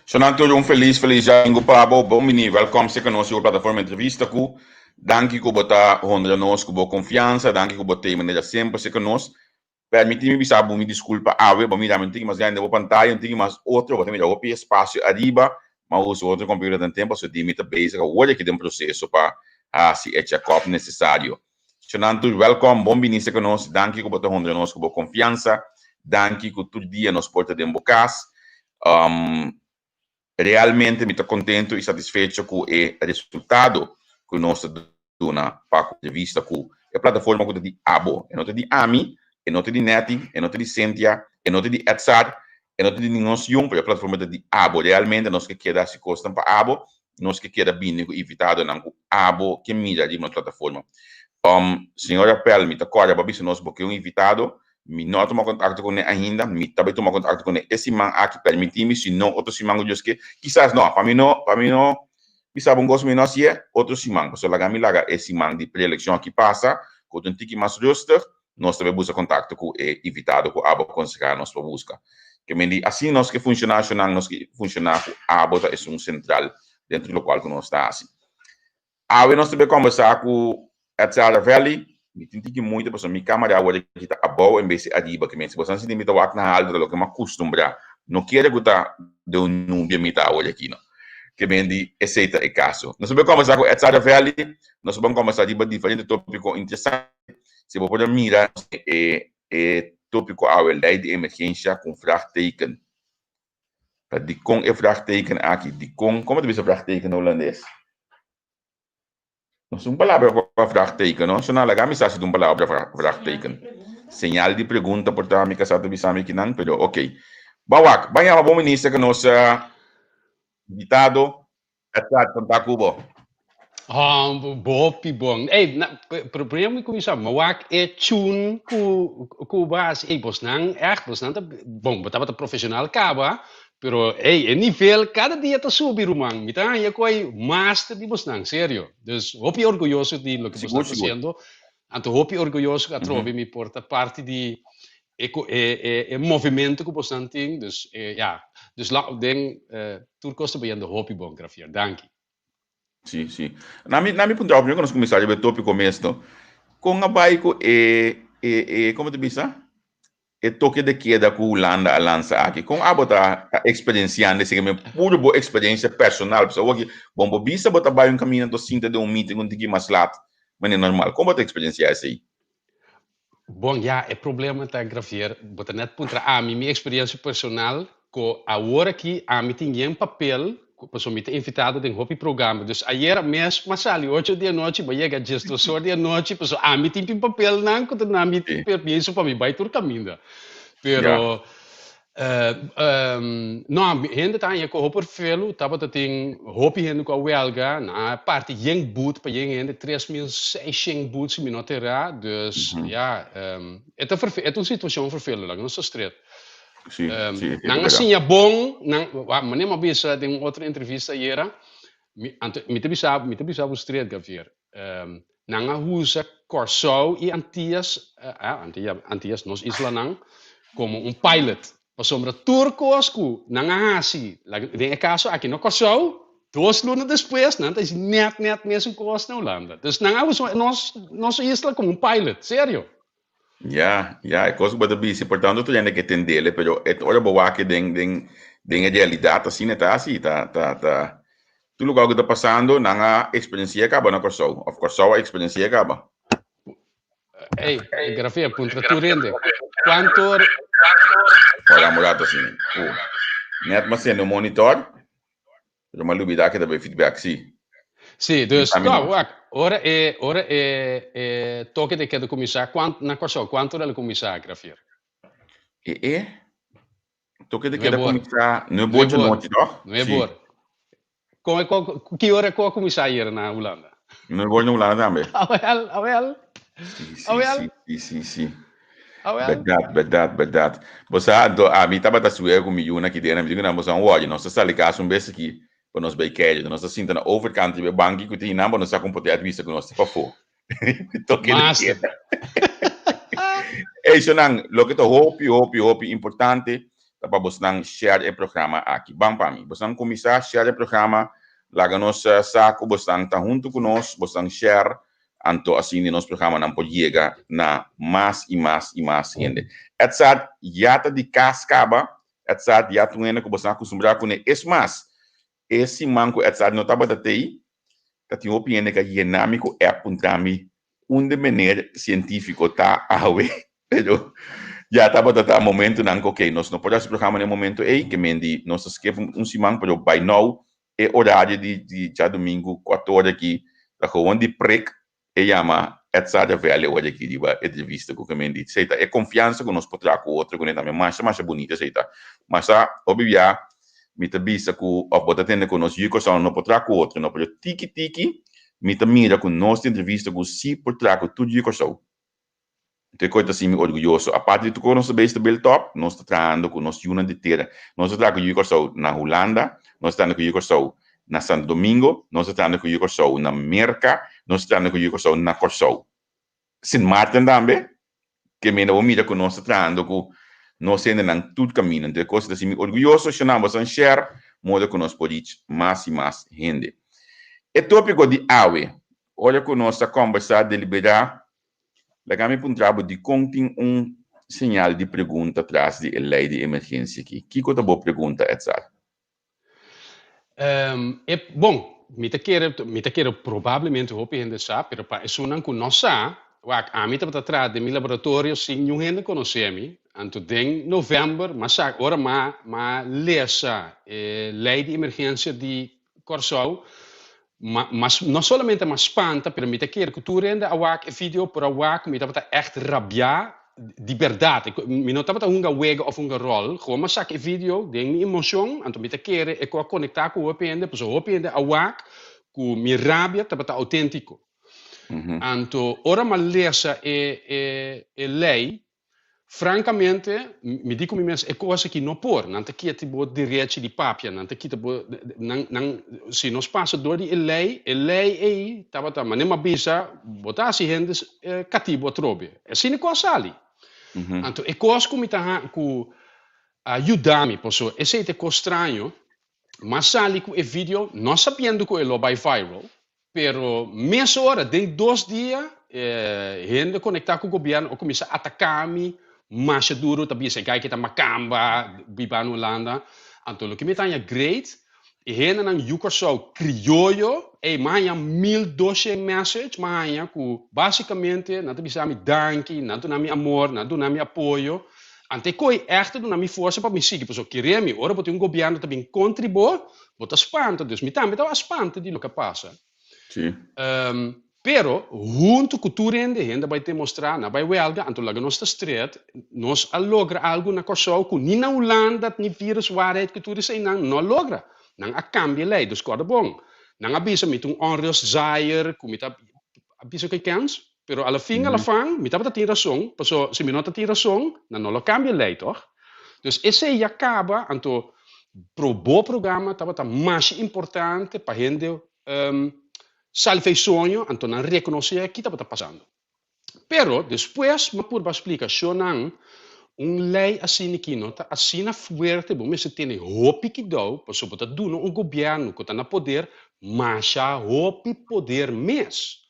Shonan tur un felis felis djamingu pa bo. Bon bini, welkom serka nos riba plataforma Entrevista Ku. Danki ku bo ta honra nos ku bo konfiansa, danki ku bo tei manera semper serka nos. Permití mi bisa bo mi diskulpa awe, bo mira mi un tiki mas grandi den bo pantaya, un tiki mas otro, bo ta mira hopi espasio ariba, m'a usa otro computer den tempo, so di mi ta bezig awor aki den proseso pa hasi e check-up nesesario. Shonan tur welkom, bon bini serka nos, danki ku bo ta honra nos ku bo konfiansa, danki ku tur dia nos por ta den bo kas. Realmente mi ta contento y satisfecho cu e resultado cu nos ta duna pa cu entrevista cu e plataforma cu ta di abo. E no ta di ami, e no ta di Netty, e no ta di Cynthia, e no ta di Edsard, e no ta di ningun yun, pero e plataforma ta di abo. Realmente nos ke keda haci cosnan pa abo, nos ke keda bini cu invitadonan cu abo ke mira riba nos plataforma. Señora Pell, mi ta corda bo a bisa nos bo ke un invitado. Mi no a tuma kontakto kuné ainda, mi ta bai tuma kontakto kuné e siman aki, permití mi, si no otro siman ku Dios ke, kisas no, pa mi no, pa mi no bisa bo un kos mi no hasié, otro siman, pasobra laga mi laga e siman di preelekshon aki pasa, ku ta un tiki mas rustig, nos ta bai buska kontakto ku e invitado ku abo konsehá nos pa buska. Ke men di asina nos ke funshoná shonnan, nos ke funshoná ku abo ta esun sentral dentro di lokual ku nos ta hasi. Awe nos ta bay combersa cu Edsel Ravelli, mi tin tiki moeite pasobra mi camera awor aki ta abao en bes di ariba, kimen si boso a sinti mi ta wak na halto ta loke mi a custumbra, no kere cu ta den un nubia mi ta awor aki no, kimen di esey ta e caso. Nos ta bay combersa cu Edsel Ravelli, nos ta ban combersa riba diferente topico interesante, si bo por a mira e e topico awe ley di emergencia cu un vraagteken. Ta dikon e vraagteken aki? Dikon, komo ta bisa vraagteken na hulandes? No es un palabra pa vraagteken, no? Shona, laga mi sa si ta un palabra vraagteken. Señal di pregunta por ta mi kasá ta bisa mi kinan, pero ok. Ban wak, ban yama bo minister ku nos invitado. Edgar, kon ta ku bo? Hom, hopi bon. Ey, na, pero primero mi kuminsá, mi wak e tune ku ku bo hasi. Ey, bosnan ègt, bosnan ta, bon, bo tabata profesional kaba, pero ey, e nivel kada dia ta subi, ruman. Mi ta haña ku ay master di bosnan, serio. Dus hopi orguyoso di loke bosnan Sigur, ta sigur. hasiendo. Anto hopi orguyoso ku atrobe mi por ta parti di e ku e e e movimento ku bosnan tin. Dus e ya, dus la den tur kos ta bayendo hopi bon, Grafier. Danki. Sí, sí. Na mi, na mi puntra, primero ku nos kuminsá riba e tópiko mes, no? Kon a bai ku e, e, e, komo ta bisa? E toke de keda ku Hulanda a lansa aki. Kon abo ta, ta eksperensiando esei? Men puro bo eksperensia personal. Pasobra awor ki, bon, bo bisa bo ta bai un kaminda anto sinta den un meeting un tiki mas lat manera normal. Kon bo ta eksperensiá esei? Bon, ya, e problema ta, Gravier, bo ta net puntra ami mi experiencia personal, cu awor aki ami tin yen papel, cu pasobra mi ta invitado den hopi programa, dus ayera mes m'a sali ocho di anochi, m'a yega diesdos or di anochi, pasobra ami tin tin papelnan cu ta na mi permiso pa mi bai tur caminda. Pero, No, hende ta haña ku hopi felu, tabata tin hopi hende ku a wèlga, nan a parti yen but pa yen hende, 3600 but si mi no ta erá, dus ya, e ta e ta un situashon ferfelu, laga nos ta stret. Nan a siña bon, nan, manera mi a bisa den un otro entrevista ayera, mi, anto mi ta bisa, mi ta bisa bo stret, Gavier, Nan a usa Kòrsou i Antias, Antias, nos islanan, komo un pilot. Pasobra tur kos ku nan a hasi, den e kaso aki na Kòrsou, dos luna despues nan ta hasi nèt nèt mesun kos na Hulanda. Dus nan a usa nos nos isla komo un pilot, serio. Ya, ya, e kos ku bo ta bisa, por tanto tur hende ke tendele, pero e ora bo wak den den den e realidat asina ta hasi, ta ta ta tur lokual ku ta pasando nan a eksperensia kaba na Kòrsou òf Kòrsou a eksperensia kaba. Ey, Grafia, puntra tur hende, kuantu Wara un rato asina. Uh, net m'a sende un monitor. Pero m'a lubida ke ta bay feedback, sí. Sí, dus, no, wak, ora e, ora e, e toke de keda kuminsá, kuant, na Kòrsou, kuantu ora el a kuminsá, Grafier? E, e toke de keda kuminsá nuebe or djanochi, tòg? Nuebe or. Kon e, kon, ki ora ku a kuminsá ayer na Hulanda? Nuebe or na Hulanda tambe. Awel, awel. Sí, sí, sí, sí, sí, sí. Bèrdat, bèrdat, bèrdat. Bo sa, anto ami tabata suer ku mi yunan aki den, mi di ku nan, bo sa un wòrdi, nos ta sali kas un bes aki pa nos bai kèdje, nos ta sinta na overkant riba e banki ku tin nan pa nos sa kon poder bisa ku nos ta pafó. Toke de keda. Ey, shonnan, loke ta hopi, hopi, hopi importante. Ta pa bosnan share e programa aki. Ban pa mi. Bosnan kuminsá share e programa, laga nos sa ku bosnan ta huntu ku nos, bosnan share, anto asina nos programanan por yega na mas i mas i mas hende. Edzard ya ta di kas kaba, Edzard ya ta un hende ku bosnan a kustumbrá kuné. Es mas, e siman ku Edzard no tabata tei, ta tin hopi hende ku a yena mi ku app puntra mi unda meneer sientífiko ta awe. Pero ya tabata ta momentonan ku ok, nos no por hasi programa na e momento ei, ke men di nos ta skip un siman, pero by now e orario di di djadumingu kuator aki ta gewoon di prik e yama Edzard Ravelli ora aki riba entrevista ku ke men di. Esei ta e konfiansa ku nos por traha ku otro kuné tambe masha masha bunita esei ta. Masa hopi bia mi ta bisa ku òf bo ta tende ku nos yu Kòrsou no por traha ku otro no, pero tiki tiki mi ta mira ku nos tin entrevista ku si por traha ku tur yu Kòrsou. Te koe ta sinti mi orguyoso. Aparte di tur koe nos ta bezig ta build up, nos ta trahando ku nos yunan di tera. Nos ta traha ku Yu Kòrsou na Hulanda, nos ta trahando ku Yu Kòrsou na Santo Domingo, nos ta trahando ku Yu Kòrsou na Merka, nos ta trahando ku Yu Kòrsou na Kòrsou. Sint Maarten tambe, ke menda bo mira ku nos ta trahando ku nos hendenan tur kaminda. Enton e kos ta sinti mi orguyoso, shonnan boso share moda ku nos por reach mas i mas hende. E topiko di awe, ora ku nos ta kòmbersá, deliberá, Laga mi puntra bo dikon tin un señal di pregunta tras di e lei di emergensia aki. Kiko ta bo pregunta, Edsar? E, bon, mi ta kere, mi ta kere probablemente hopi hende sa, pero pa esunnan ku no sa, wak, ami tabata traha den mi laboratorio sin niun hende konosé mi, anto den novèmber m'a sa, ora m'a m'a lesa e lei di emergensia di Kòrsou, Ma, mas, no solamente m'a spanta, pero mi ta kere ku tur hende a wak e video por a wak ku mi tabata ègt rabiá di bèrdat. Mi no tabata hunga wega òf hunga ròl, gewoon m'a saka e video den mi emoshon, anto mi ta kere e ku a konektá ku hopi hende, pasobra hopi hende a wak ku mi rabia tabata outéntiko. Anto ora m'a lesa e e e lei, Francamente, mi di cu mi mes, e cos aki no por. Nan ta kita bo derechi di papia, nan ta kita bo, nan, nan, si nos pasa door di e ley, e ley ey tabata, manera mi a bisa, bo ta haci hende catibo atrobe. Asina e cos sali. Anto e cos cu mi ta ha, cu a yuda mi, pasobra esey ta e cos straño, m'a sali cu e video no sabiendo cu e lo bay viral, Pero mesora, den dos dia, e hende konektá ku gobièrnu a kuminsá ataká mi masha duru, ta bisa e gai ke ta makamba biba na Hulanda. Anto loke mi ta haña great, e hendenan yu Kòrsou krioyo, ey, mi a haña 1200 message, mi a haña ku basikamente nan ta bisa mi danki, nan duna mi amor, nan duna mi apoyo. Anto e koi ègt ta duna mi forsa pa mi sigui, pasobra kere mi, ora bo tin un gobièrnu ta bin kontra bo, Bo ta spanta, dus mi tambe tabata spanta di loke a pasa. Sí. Pero huntu ku tur hende, hende a bai demostrá, nan a bai wèlga, anto laga nos ta stret, nos a logra algu na Kòrsou ku ni na Hulanda ni viruswaarheid ku tur eseinan no a logra. Nan a kambia lei, dus kòrda bon. Nan a bisa mi ta un onrustzaaier, ku mi ta a bisa ku e kèns, pero a la fin a la fan mi tabata tin rason, paso si mi no ta tin rason, nan no lo kambia lei tòg? Dus esei ya kaba, anto Pro bo programa tabata masha importante pa hende sali fei soño, anto nan rekonosé ki tabata pasando. Pero despues mi a purba splika shonnan un lei asina ki no ta asina fuerte, bo mester tene hopi kidou pasobra bo ta duna un gobièrnu ku ta na poder masha hopi poder mes.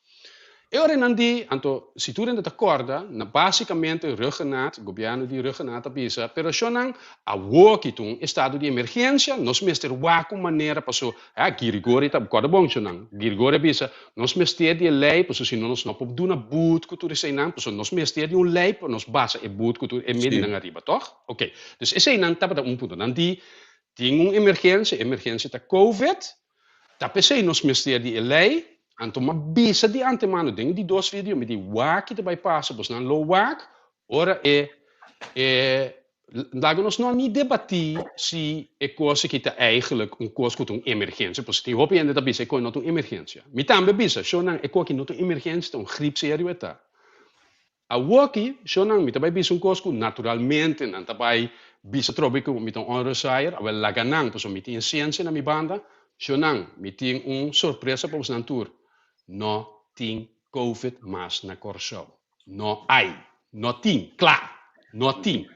E ora nan di, anto si tur hende ta corda, na basicamente Rhuggenaath, gobierno di Rhuggenaath a bisa, pero shonnan, awoki ta un estado di emergencia, nos mester wak un manera paso, ha, Girigori ta, corda bon shonnan, Girigori a bisa, nos mester di e ley paso si no nos no por duna boet cu tur eseinan, paso nos mester di un ley pa nos basa e boet cu tur e medinan ariba, toch? Ok, dus eseinan tabata un punto. Nan di, tin un emergencia, e emergencia ta covid, Ta p'esei nos mester di e lei, anto m'a bisa di antemano den di dos video mi di wak ki ta bai pasa, bosnan lo wak ora e e laga nos no ni debatí si e kos aki ta eigenlijk un kos ku ta un emergensia, pasobra tin hopi hende ta bisa e kos no ta un emergensia. Mi tambe a bisa, shownan e kos aki no ta un emergensia, ta un grip serio e ta. Awoki, shownan, mi ta bai bisa un kos ku naturalmente nan ta bai bisa atrobe ku mi ta un onrustzaaier, awel laga nan, pasobra mi tin siensia na mi banda. Shownan, mi tin un sorpresa pa bosnan tur, no tin covid mas na Kòrsou. No ai. No tin. Kla. No tin.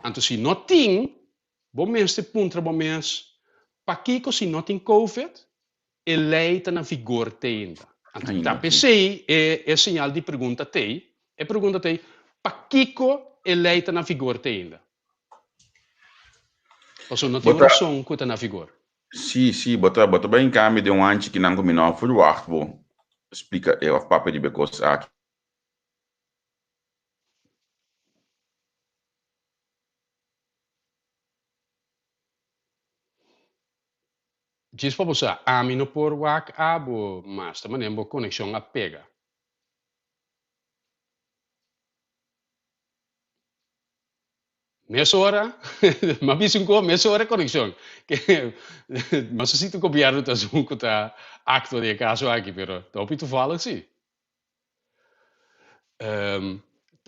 Anto si no tin, bo mester puntra bo mes, pakiko si no tin Covid, e lei ta na vigor te ainda? Anto ta p'esei e e señal di pregunta t'ei, e pregunta t'ei, pakiko e lei ta na vigor te ainda? Pasobra no tin un rason ku ta na vigor. Sí, sí, bo ta, bo ta bai hinká mi den un hanchi kinan ku mi no a verwacht bo splika e òf papia riba e kos aki. Djis pa bo sa, ami no por wak abo mas, ta manera bo konekshon a pega. Mesora, m'a bisa un ko, mesora e konekshon. No sa si ta gobièrnu ta esun ku ta aktua den e kaso aki, pero ta hopi toevallig si.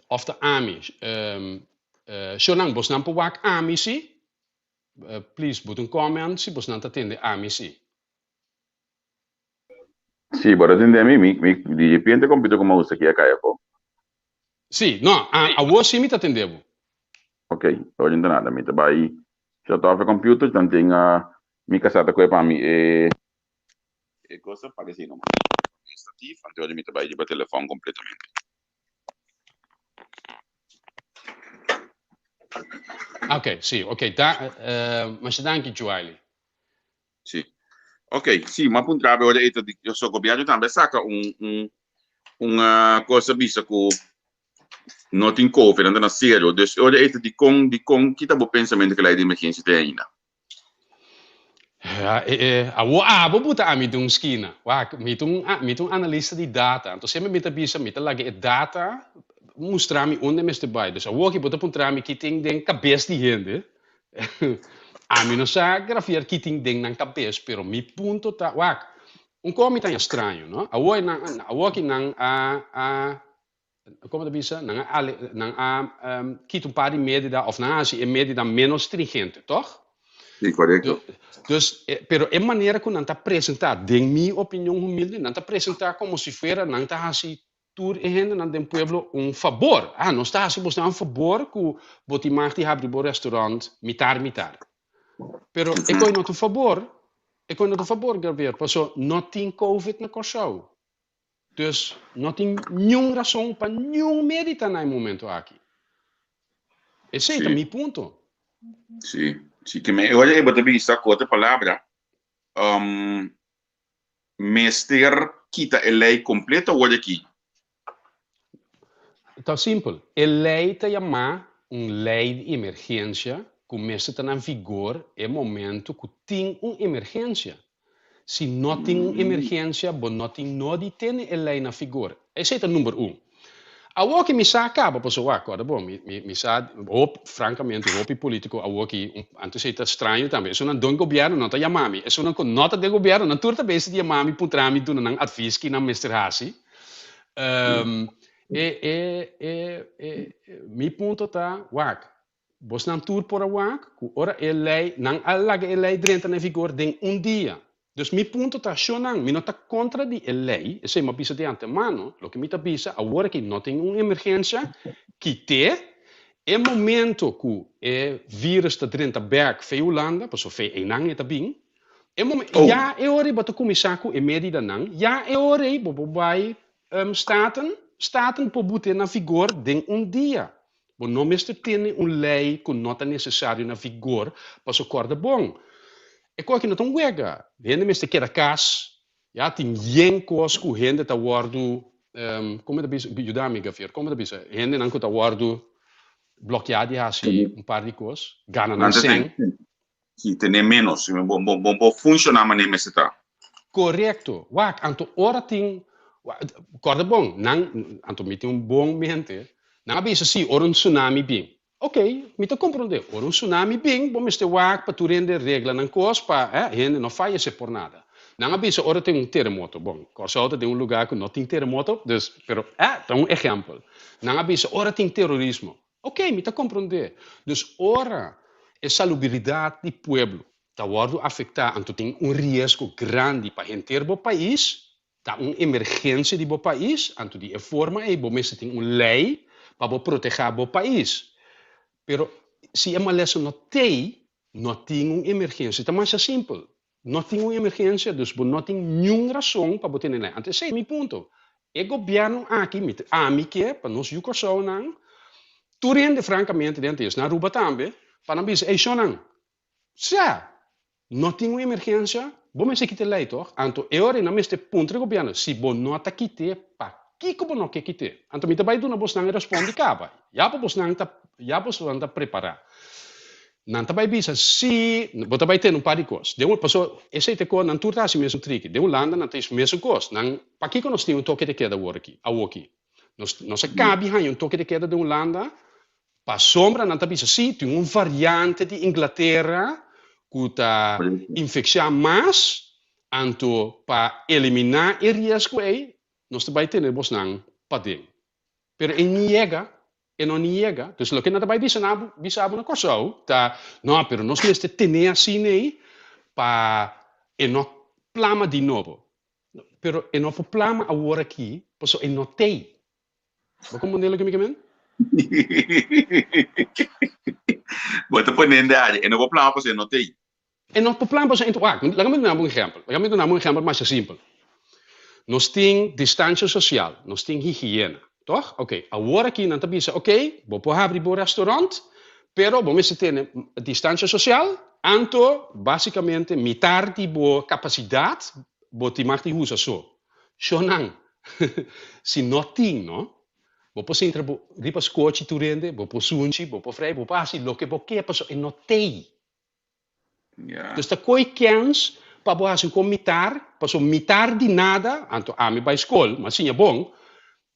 Òf ta ami. Shornan, bosnan por wak ami si? Please, buta un comment si bosnan ta tende ami si. Sí, bo ta tende mi? Mi, mi, di repente computer ku mouse aki a kai afó. Sí, no, a, awor sí mi ta tende bo. Ok, awor no ta nada. Mi ta bai shut off e computer, dan tin mi kasá ta kohe pa mi e e cosa pa ke si no e statief, anto mi ta bai riba telefòn completamente. Ok, sí, ok. Da, uh, masha danki, Joaily. Sí. Ok, sí, m'a puntra ora e ta di, so gobierno tambe a saca un, un, un uh, cosa bisa cu no tin COVID, nan ta na cero. Dus ora e ta di con, di con, kita bo pensamento cu ley di emergencia te ainda? Ja, e, e, awo abo buta ami den un skina. Wak, mi ta un, mi ta un analista di data. Anto semper mi ta bisa, mi ta laga e data mustra mi unda mester bai. Dus awo aki bo ta puntra mi ki tin den kabes di hende. Ami no sa grafiar ki tin den nan kabes, pero mi punto ta, wak, un ko mi ta haña straño, no? Awo nan, awo aki nan a, a, komo ta bisa, nan a ale, nan a kita un par di medida of nan a hasi e medida menos stringente, tòg? Sí, korekto. Dus, pero e manera ku nan ta presentá, den mi opinion humilde, nan ta presentá komo si fuera nan ta hasi tur e hendenan den pueblo un fabor. Ah, nos ta hasi bosnan un fabor ku bo tin mag di habri bo restaurant mitar mitar. Pero e koi no ta un fabor, e koi no ta un fabor, Gabriel, paso no tin covid na Kòrsou. Dus no tin niun rason pa niun medita na e momento aki. Esei ta mi punto. Sí, sí, ke men ora e bo ta bisa ku otro palabra, um, Mester kita e lei kompleto awor aki. Ta simpel, e lei ta yamá un lei di emergensia ku mester ta na vigor e momento ku tin un emergensia. Si no tin un emergensia bo no tin nodi tene e lei na vigor. Esei ta number un. Awor ki mi sa kaba pasobra wak kòrda bo mi mi sa hop frankamente hopi politiko awor ki un antes ei ta straño tambe esunnan don gobièrnu no ta yama mi esunnan ku no ta den gobièrnu nan tur ta besi di yama mi puntra mi duna nan advis ki nan mester hasi e e e e mi punto ta wak Bosnan tur por a wak ku ora e lei, nan a laga e lei drenta na vigor den un dia. Dus mi punto ta, shonnan, mi no ta kontra di e lei, esei mi a bisa di antemano, loke mi ta bisa awor aki no tin un emergensia, kit'é e momento ku e virus ta drenta bèk fei Hulanda, pasobra fei einan e ta bin, e momen, ya e ora ei bo ta kuminsá ku e medidanan, ya e ora ei bo por bai Staten, Staten por but'é na vigor den un dia. Bo no mester tene un lei ku no ta nesesario na vigor paso kòrda bon. E kos aki no ta un wega. Hende mester keda kas. Ya, tin yen kos ku hende ta wòrdu, komo ta bisa, yuda mi Gavier, komo ta bisa, hendenan ku ta wòrdu blòkiá di hasi un par di kos, gana nan sèn. Si, tene ménos. Bo bo bo funshoná manera mester ta. Korekto. Wak, anto ora tin, kòrda bon, nan, anto mi tin un bon mente, nan a bisa si, ora un tsunami bin. Ok, mi ta komprondé, ora un tsunami bin, bo mester wak pa tur hende regla nan kos pa, eh, hende no fayesé por nada. Nan a bisa ora tin un teremoto, bon, Kòrsou ta den un lugá ku no tin teremoto, dus, pero, eh, ta un ehèmpel. Nan a bisa ora tin terorismo. Ok, mi ta komprondé. Dus ora e salubridat di pueblo ta wòrdu afektá anto tin un riesgo grandi pa henter bo pais, ta un emergensia di bo pais, anto di e forma ei bo mester tin un lei pa bo protehá bo pais. Pero si e malesa no t'ei, no tin un emergensia. Ta masha simpel. No tin un emergensia, dus bo no tin niun rason pa bo tene lei. Anto esei ta mi punto. E gobièrnu aki, mi ta, ami ke pa nos yu Kòrsounan, tur hende frankamente den antes, na Aruba tambe, pa nan bisa, ey shonnan, sea, no tin un emergensia, bo mester kita e lei tòg? Anto e ora ei nan mester puntra e gobièrnu, si bo no ta kit'é, pakiko bo no ke kit'é? Anto mi ta bai duna bosnan e respondi kaba, ya pa bosnan ta, ya bosnan ta prepará. Nan ta bai bisa, Sí, bo ta bai tene un par di kos. Den un, pasobra esei ta e kos, nan tur ta hasi mesun triki. Den Hulanda nan ta hasi mesun kos. Nan, pakiko nos tin un toke de keda awor aki, awoki? Nos, nos a kabi haña un toke de keda den Hulanda pasobra nan ta bisa, sí, tin un variante di Inglatera ku ta infeksha mas, anto pa eliminá e riesgo ei, nos ta bai tene bosnan paden. Pero e niega, e no niega. Dus loke nan ta bai bisa na bo, bisa bo na Kòrsou ta, no, pero nos mester tene asina ei pa e no plama di nobo. Pero e no por plama awor aki pasobra e no t'ei. Bo komprende loke mi ke men? Bo ta pone hende ari, e no por plama pasobra e no t'ei. E no por plan pasobra wak, laga mi duna bo un ehèmpel, laga mi duna bo un ehèmpel masha simpel. Nos tin distansha sosial, nos tin higiena, tòg? Oké, awor aki nan ta bisa, oké, bo por habri bo restaurant, pero bo mester tene distansha sosial, anto básikamente mitar di bo kapasidat bo tin mag di usa so. Shonnan, si no tin, no, bo por sintra bo riba skochi tur hende, bo por sunchi, bo por frei, bo por hasi loke bo ke, pasobra e no t'ei. Dus ta koe kens pa bo hasi kon mitar, paso mitar di nada, anto ami bai skol, m'a siña bon,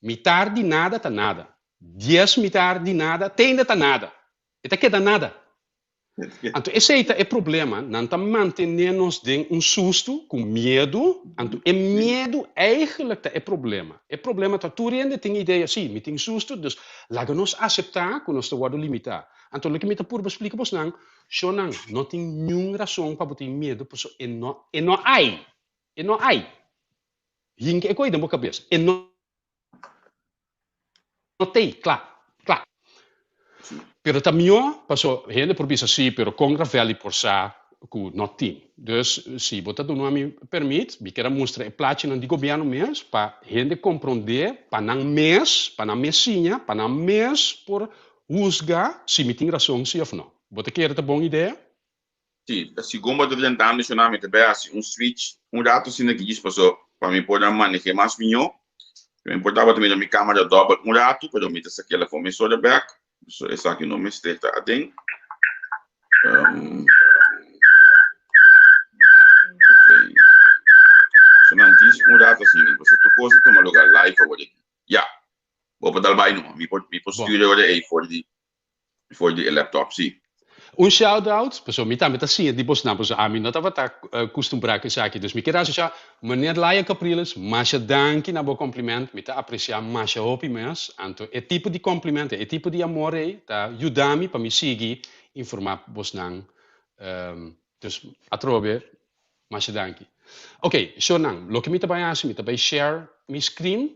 mitar di nada ta nada, dies mitar di nada te ainda ta nada, e ta keda nada. Anto esei ta e problema, nan ta mantene nos den un sustu, ku miedu, anto e miedu eigenlijk ta e problema. E problema ta tur hende tin idea, si, mi tin sustu, dus laga nos aseptá ku nos ta wòrdu limitá. Anto loke mi ta purba splika bosnan, Shonnan, no tin niun rason pa bo tin miedu paso e no e no ai! E no ai! Hinka e koi den bo kabes. E no tei, kla, kla. Pero ta mihó paso hende por bisa sí, pero kon Ravelli por sa ku no tin? Dus si bo ta duna mi permit, mi kier a mustra e plachinan di gobièrnu mes pa hende komprondé pa nan mes, pa nan mes siña, pa nan mes por husga si mi tin rason sí òf no. Bo ta kere ta bon idea? Sí, segun bo ta tenta menshoná mi ta bai hasi un switch un ratu asina ki djis paso pa mi por a maneh'é mas mihó. Mi por tabata mira mi kamera dòbel un ratu pero mi ta sak'é afó mesora bèk, so esaki no mester ta aden. Ok, so nan djis un ratu asina paso tur kos ta tuma lugar live awor aki. Ya, bo por dal bai numa, mi por mi por stuur e ora ei for di For di e laptop, sí. Un shout out, pasobra mi tambe ta siña di bosnan, pasobra ami no tabata kustumbrá ku esaki. Dus mi kier hasi sha, Meneer Laya Capriles, masha danki na bo kompliment, mi ta apresiá masha hopi mes. Anto e tipo di kompliment ei, e tipo di amor ei ta yuda mi pa mi sigui informá bosnan. Dus atrobe, masha danki. Oké, shornan, loke mi ta bai hasi, mi ta bai share mi screen.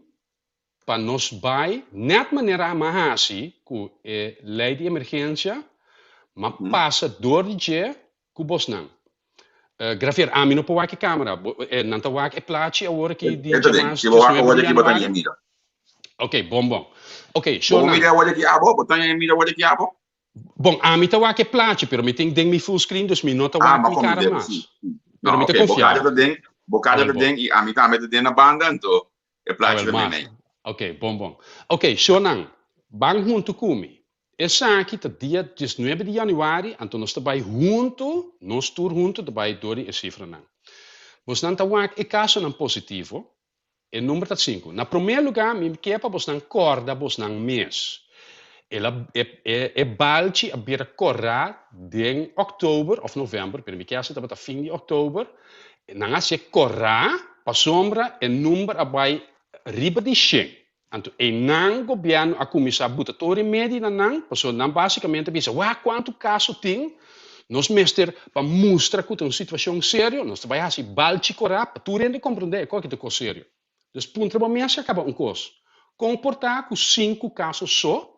Pa nos bai nèt manera m'a hasi ku e lei di emergensia, m'a pasa dor di dje ku bosnan. Graveer, ami no por wak e kamera, nan ta wak e plachi awor aki di E ta den, djamas si bo wak 19 awor di aki bo ta januari. mira. Ok, bon bon. Ok, Bo por shornan. mira awor aki abo? Bo ta mira awor aki abo? Bon, ami ta wak e plachi, pero mi tin den mi full screen, dus mi no ta Ah, wak m'a mi kara komprendé, mas. si. Pero No, mi ta ok, bo konfia kara bo. ta den, bo kara Awel ta bon. den i ami tambe ta den na banda, anto E plachi Awel ta mag. meimei. Ok, bon bon. Ok, shornan, ban huntu ku mi. Esaki ta dia diesnuebe di yanüari, anto nos ta bai huntu, nos tur huntu ta bai dor di e sifranan. Bosnan ta wak e kasonan positivo, e number ta sinku. Na promé lugá mi ke pa bosnan kòrda bosnan mes. El a, e, e, e balchi a bira kòrá den òktober òf novèmber, pero mi ke hasi tabata fin di òktober, Nan a hasié korá pasobra e number a bai riba di shen. Anto einan gobièrnu a kuminsá buta tur remedi na nan pasobra nan básikamente a bisa, wak kuantu kaso tin, nos mester pa mustra ku ta un situashon serio, nos ta bai hasi balchi korá pa tur hende komprondé e kos aki ta kos serio. Dus puntra bo mes a kaba un kos, kon por ta ku sinku kaso so?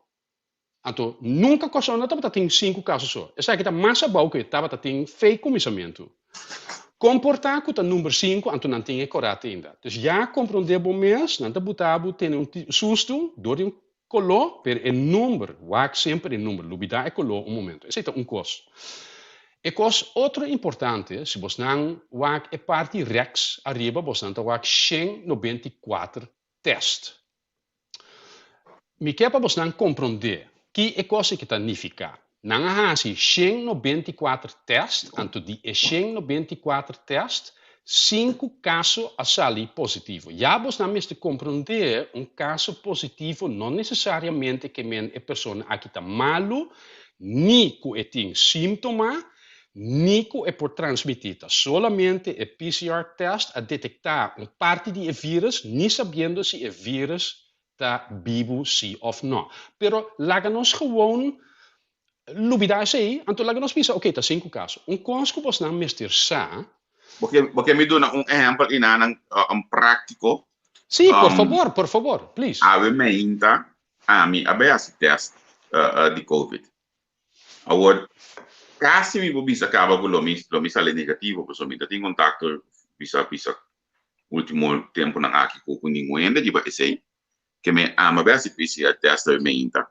Anto nunka Kòrsou no tabata tin sinku kaso so. Esaki ta mas abou ku e tabata tin fei kuminsamentu. Komportá ku ta number sinku anto nan tin e korat ainda. Dus ya komprondé bo mes, nan ta buta bo tene un sustu dor di un koló, pero e number, wak semper e number, lubidá e koló un momento. Esei ta un kos. E kos otro importante, si bosnan wak e parti rèks ariba, bosnan ta wak 194 tèst. Mi ke pa bosnan komprondé ki e kos aki ta nifiká. Nan a hasi 194 tèst, anto di e 194 tèst, sinku kaso a sali positivo. Ya bosnan mester komprondé, un kaso positivo no nesesariamente ke men e persona aki ta malu, ni ku e tin símtoma, ni ku e por transmití. Ta solamente e PCR tèst a detektá un parti di e vírus, ni sabiendo si e vírus ta bibu si òf nò. Pero laga nos gewoon lubidá esei, anto laga nos bisa, oké, ta sinku kaso. Un kos ku bosnan mester sa. Bo ke, bo ke mi duna un ehèmpel i nan un práktiko? Sí, por fabor, por fabor, please. Awe meinta ami a bai hasi tèst di covid. Awor, kasi mi por bisa kaba ku lo mi lo mi sali negativo pasobra mi ta tin kontakto bisa bisa ultimo tempunan aki ku ku ningun hende riba esei. Ke mi ama bai hasi PCR test awe meinta.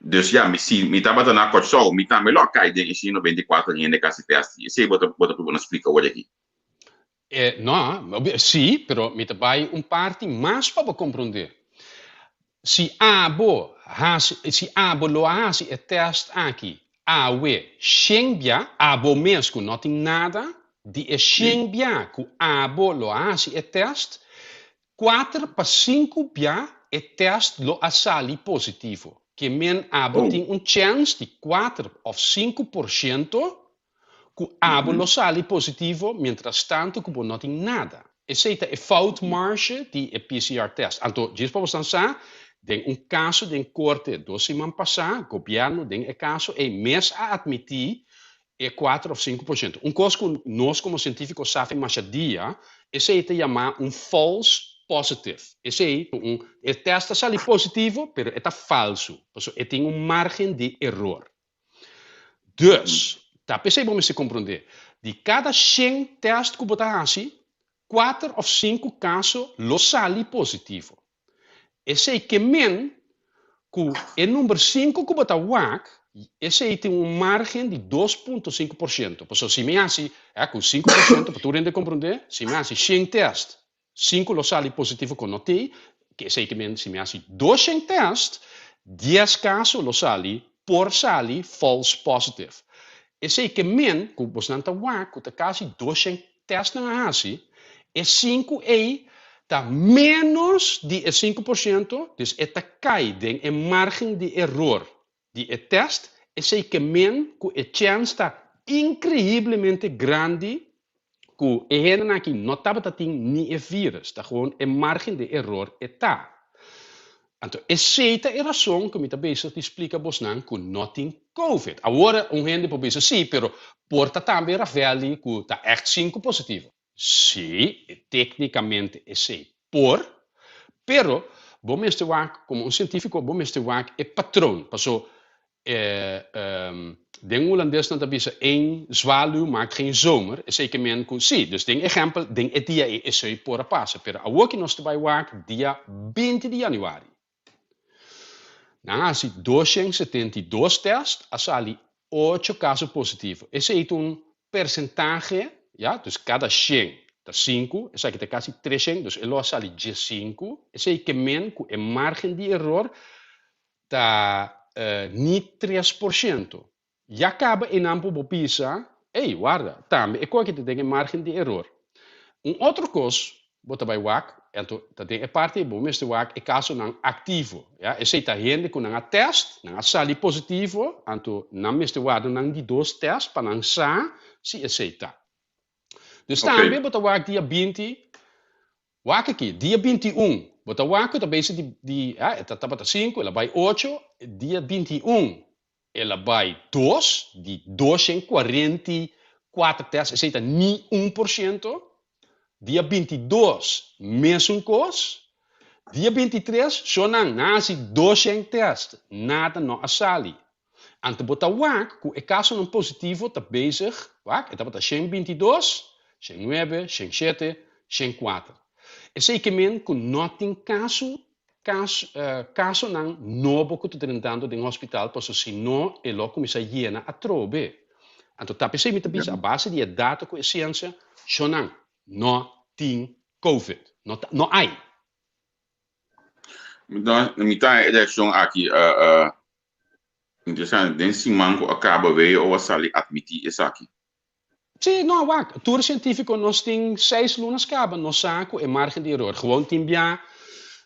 Dus ya, mi si mi tabata na Kòrsou mi tambe lo a kai den e 194 hende ku a hasi test. Esei bo ta bo ta prueba na splika awor aki. No, sí, pero mi ta bai un parti mas pa bo komprondé. Si abo hasi, si abo lo a hasi e tèst aki awe shen bia, abo mes ku no tin nada, di e shen bia ku abo lo a hasi e tèst, kuater pa sinku bia e tèst lo a sali positivo. Ke men abo tin un chèns di kuater òf 5% ku abo lo sali positivo mientrastanto ku bo no tin nada. Esei ta e fout marge di e PCR test. Anto, djis pa bosnan sa, den un kaso den korte dos siman pasá, gobièrnu den e kaso ei mes a atmití e kuater òf 5%. Un kos ku nos komo sientífiko sa fin masha dia, esei ta yamá un false positive. Esei un e tèst ta sali positivo, pero e ta falsu, pasobra e tin un márgen di eror. Dus, ta p'esei bo mester komprondé, di kada 100 tèst ku bo ta hasi, kuater òf sinku kaso lo sali positivo. Esei ke men ku e number sinku ku bo ta wak, esei tin un márgen di 2.5%. Pasobra si mi hasi, ku 5% pa tur hende komprondé, si mi hasi 100 tèst, sinku lo sali positivo ku no t'ei, esei ke men si mi hasi 200 tèst, 10 kaso lo sali, por sali false positive. Esei ke men ku bosnan ta wak ku ta kasi 200 tèstnan a hasi, e sinku ei ta ménos di e 5%, dus e ta kai den e márgen di eror di e tèst, esei ke men ku e chèns ta inkreiblemente grandi ku e hendenan aki no tabata tin ni e vírus, ta gewoon e márgen di eror e ta. Anto esei ta e rason ku mi ta bezig di splika bosnan ku no tin covid. Awor un hende por bisa sí, pero por ta tambe Ravelli ku ta ègt sinku positivo. Sí, téknikamente esei por, pero bo mester wak, komo un sientífiko bo mester wak e patron, paso den hulandes nan ta bisa één zwaluw maakt geen zomer, esei ke men ku sí, dus den ehèmpel den e dia ei esei por a pasa, pero awor ki nos ta bai wak dia 20 di yanüari. Nan a hasi 272 tèst, a sali ocho kaso positivo. Esei ta un persentahe, ya, dus kada 100 ta sinku, esaki ta kasi 300, dus e lo a sali 15. Esei ke men ku e márgen di eror ta ni 3%. Ya kaba einan por bo bisa, ey, warda, tambe e koki ta den e márgen di eror. Un otro kos bo ta bai wak, anto ta den e parti ei bo mester wak e kasonan aktivo, ya, esei ta hende ku nan a tèst, nan a sali positivo, anto nan mester warda nan di dos tèst pa nan sa si esei ta. Dus tambe bo ta wak dia 20, wak aki, dia 21, bo ta wak ku ta bezig di, di, ya, e ta tabata sinku, el a bai ocho, dia 21 el a bai dos, di 244 tèst, esei ta ni 1%. Dia 22, mesun kos. Dia 23, shonnan, nan a hasi 200 tèst, nada no a sali. Anto bo ta wak ku e kasonan positivo ta bezig, wak, e tabata 122, 109, 107, 104. Esei ke men ku no tin kaso kasonan nobo ku ta drentando den hospital pasobra si no e lo kuminsá yena atrobe. Anto ta p'esei mi ta bisa a base di e dato ku e siensia, shonnan, no tin Covid. No ta, no hay. Mi ta e reakshon aki interesante. Den siman ku a kaba WHO a sali atmití esaki. Sí, no, wak, tur sientífiko nos tin seis lunas kaba, nos sa ku e margen di eror gewoon tin bia.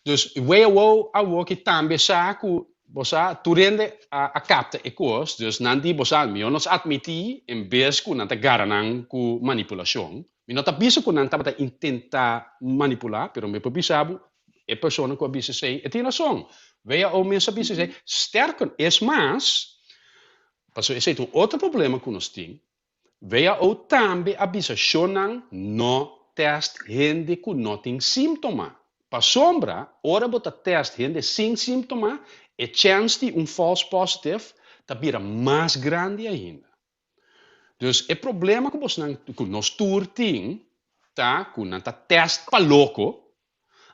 Dus WHO awoki tambe sa ku, bo sa, tur hende a kapta e kos, dus nan di, bo sa, mihó nos atmití en bes ku nan ta gara nan ku manipulashon. Mi no ta bisa ku nan tabata intentá manipulá, pero mi por bisa bo, e persona ku a bisa esei, e tin rason. WHO mes a bisa esei. Sterker, es mas, pasobra esei ta un otro problema ku nos tin, WHO tambe a bisa shonnan no tèst hende ku no tin símptoma. Pasobra ora bo ta tèst hende sin símptoma, e chèns di un false positive ta bira mas grandi ainda. Dus e problema ku bosnan, ku nos tur tin, ta ku nan ta tèst pa loko,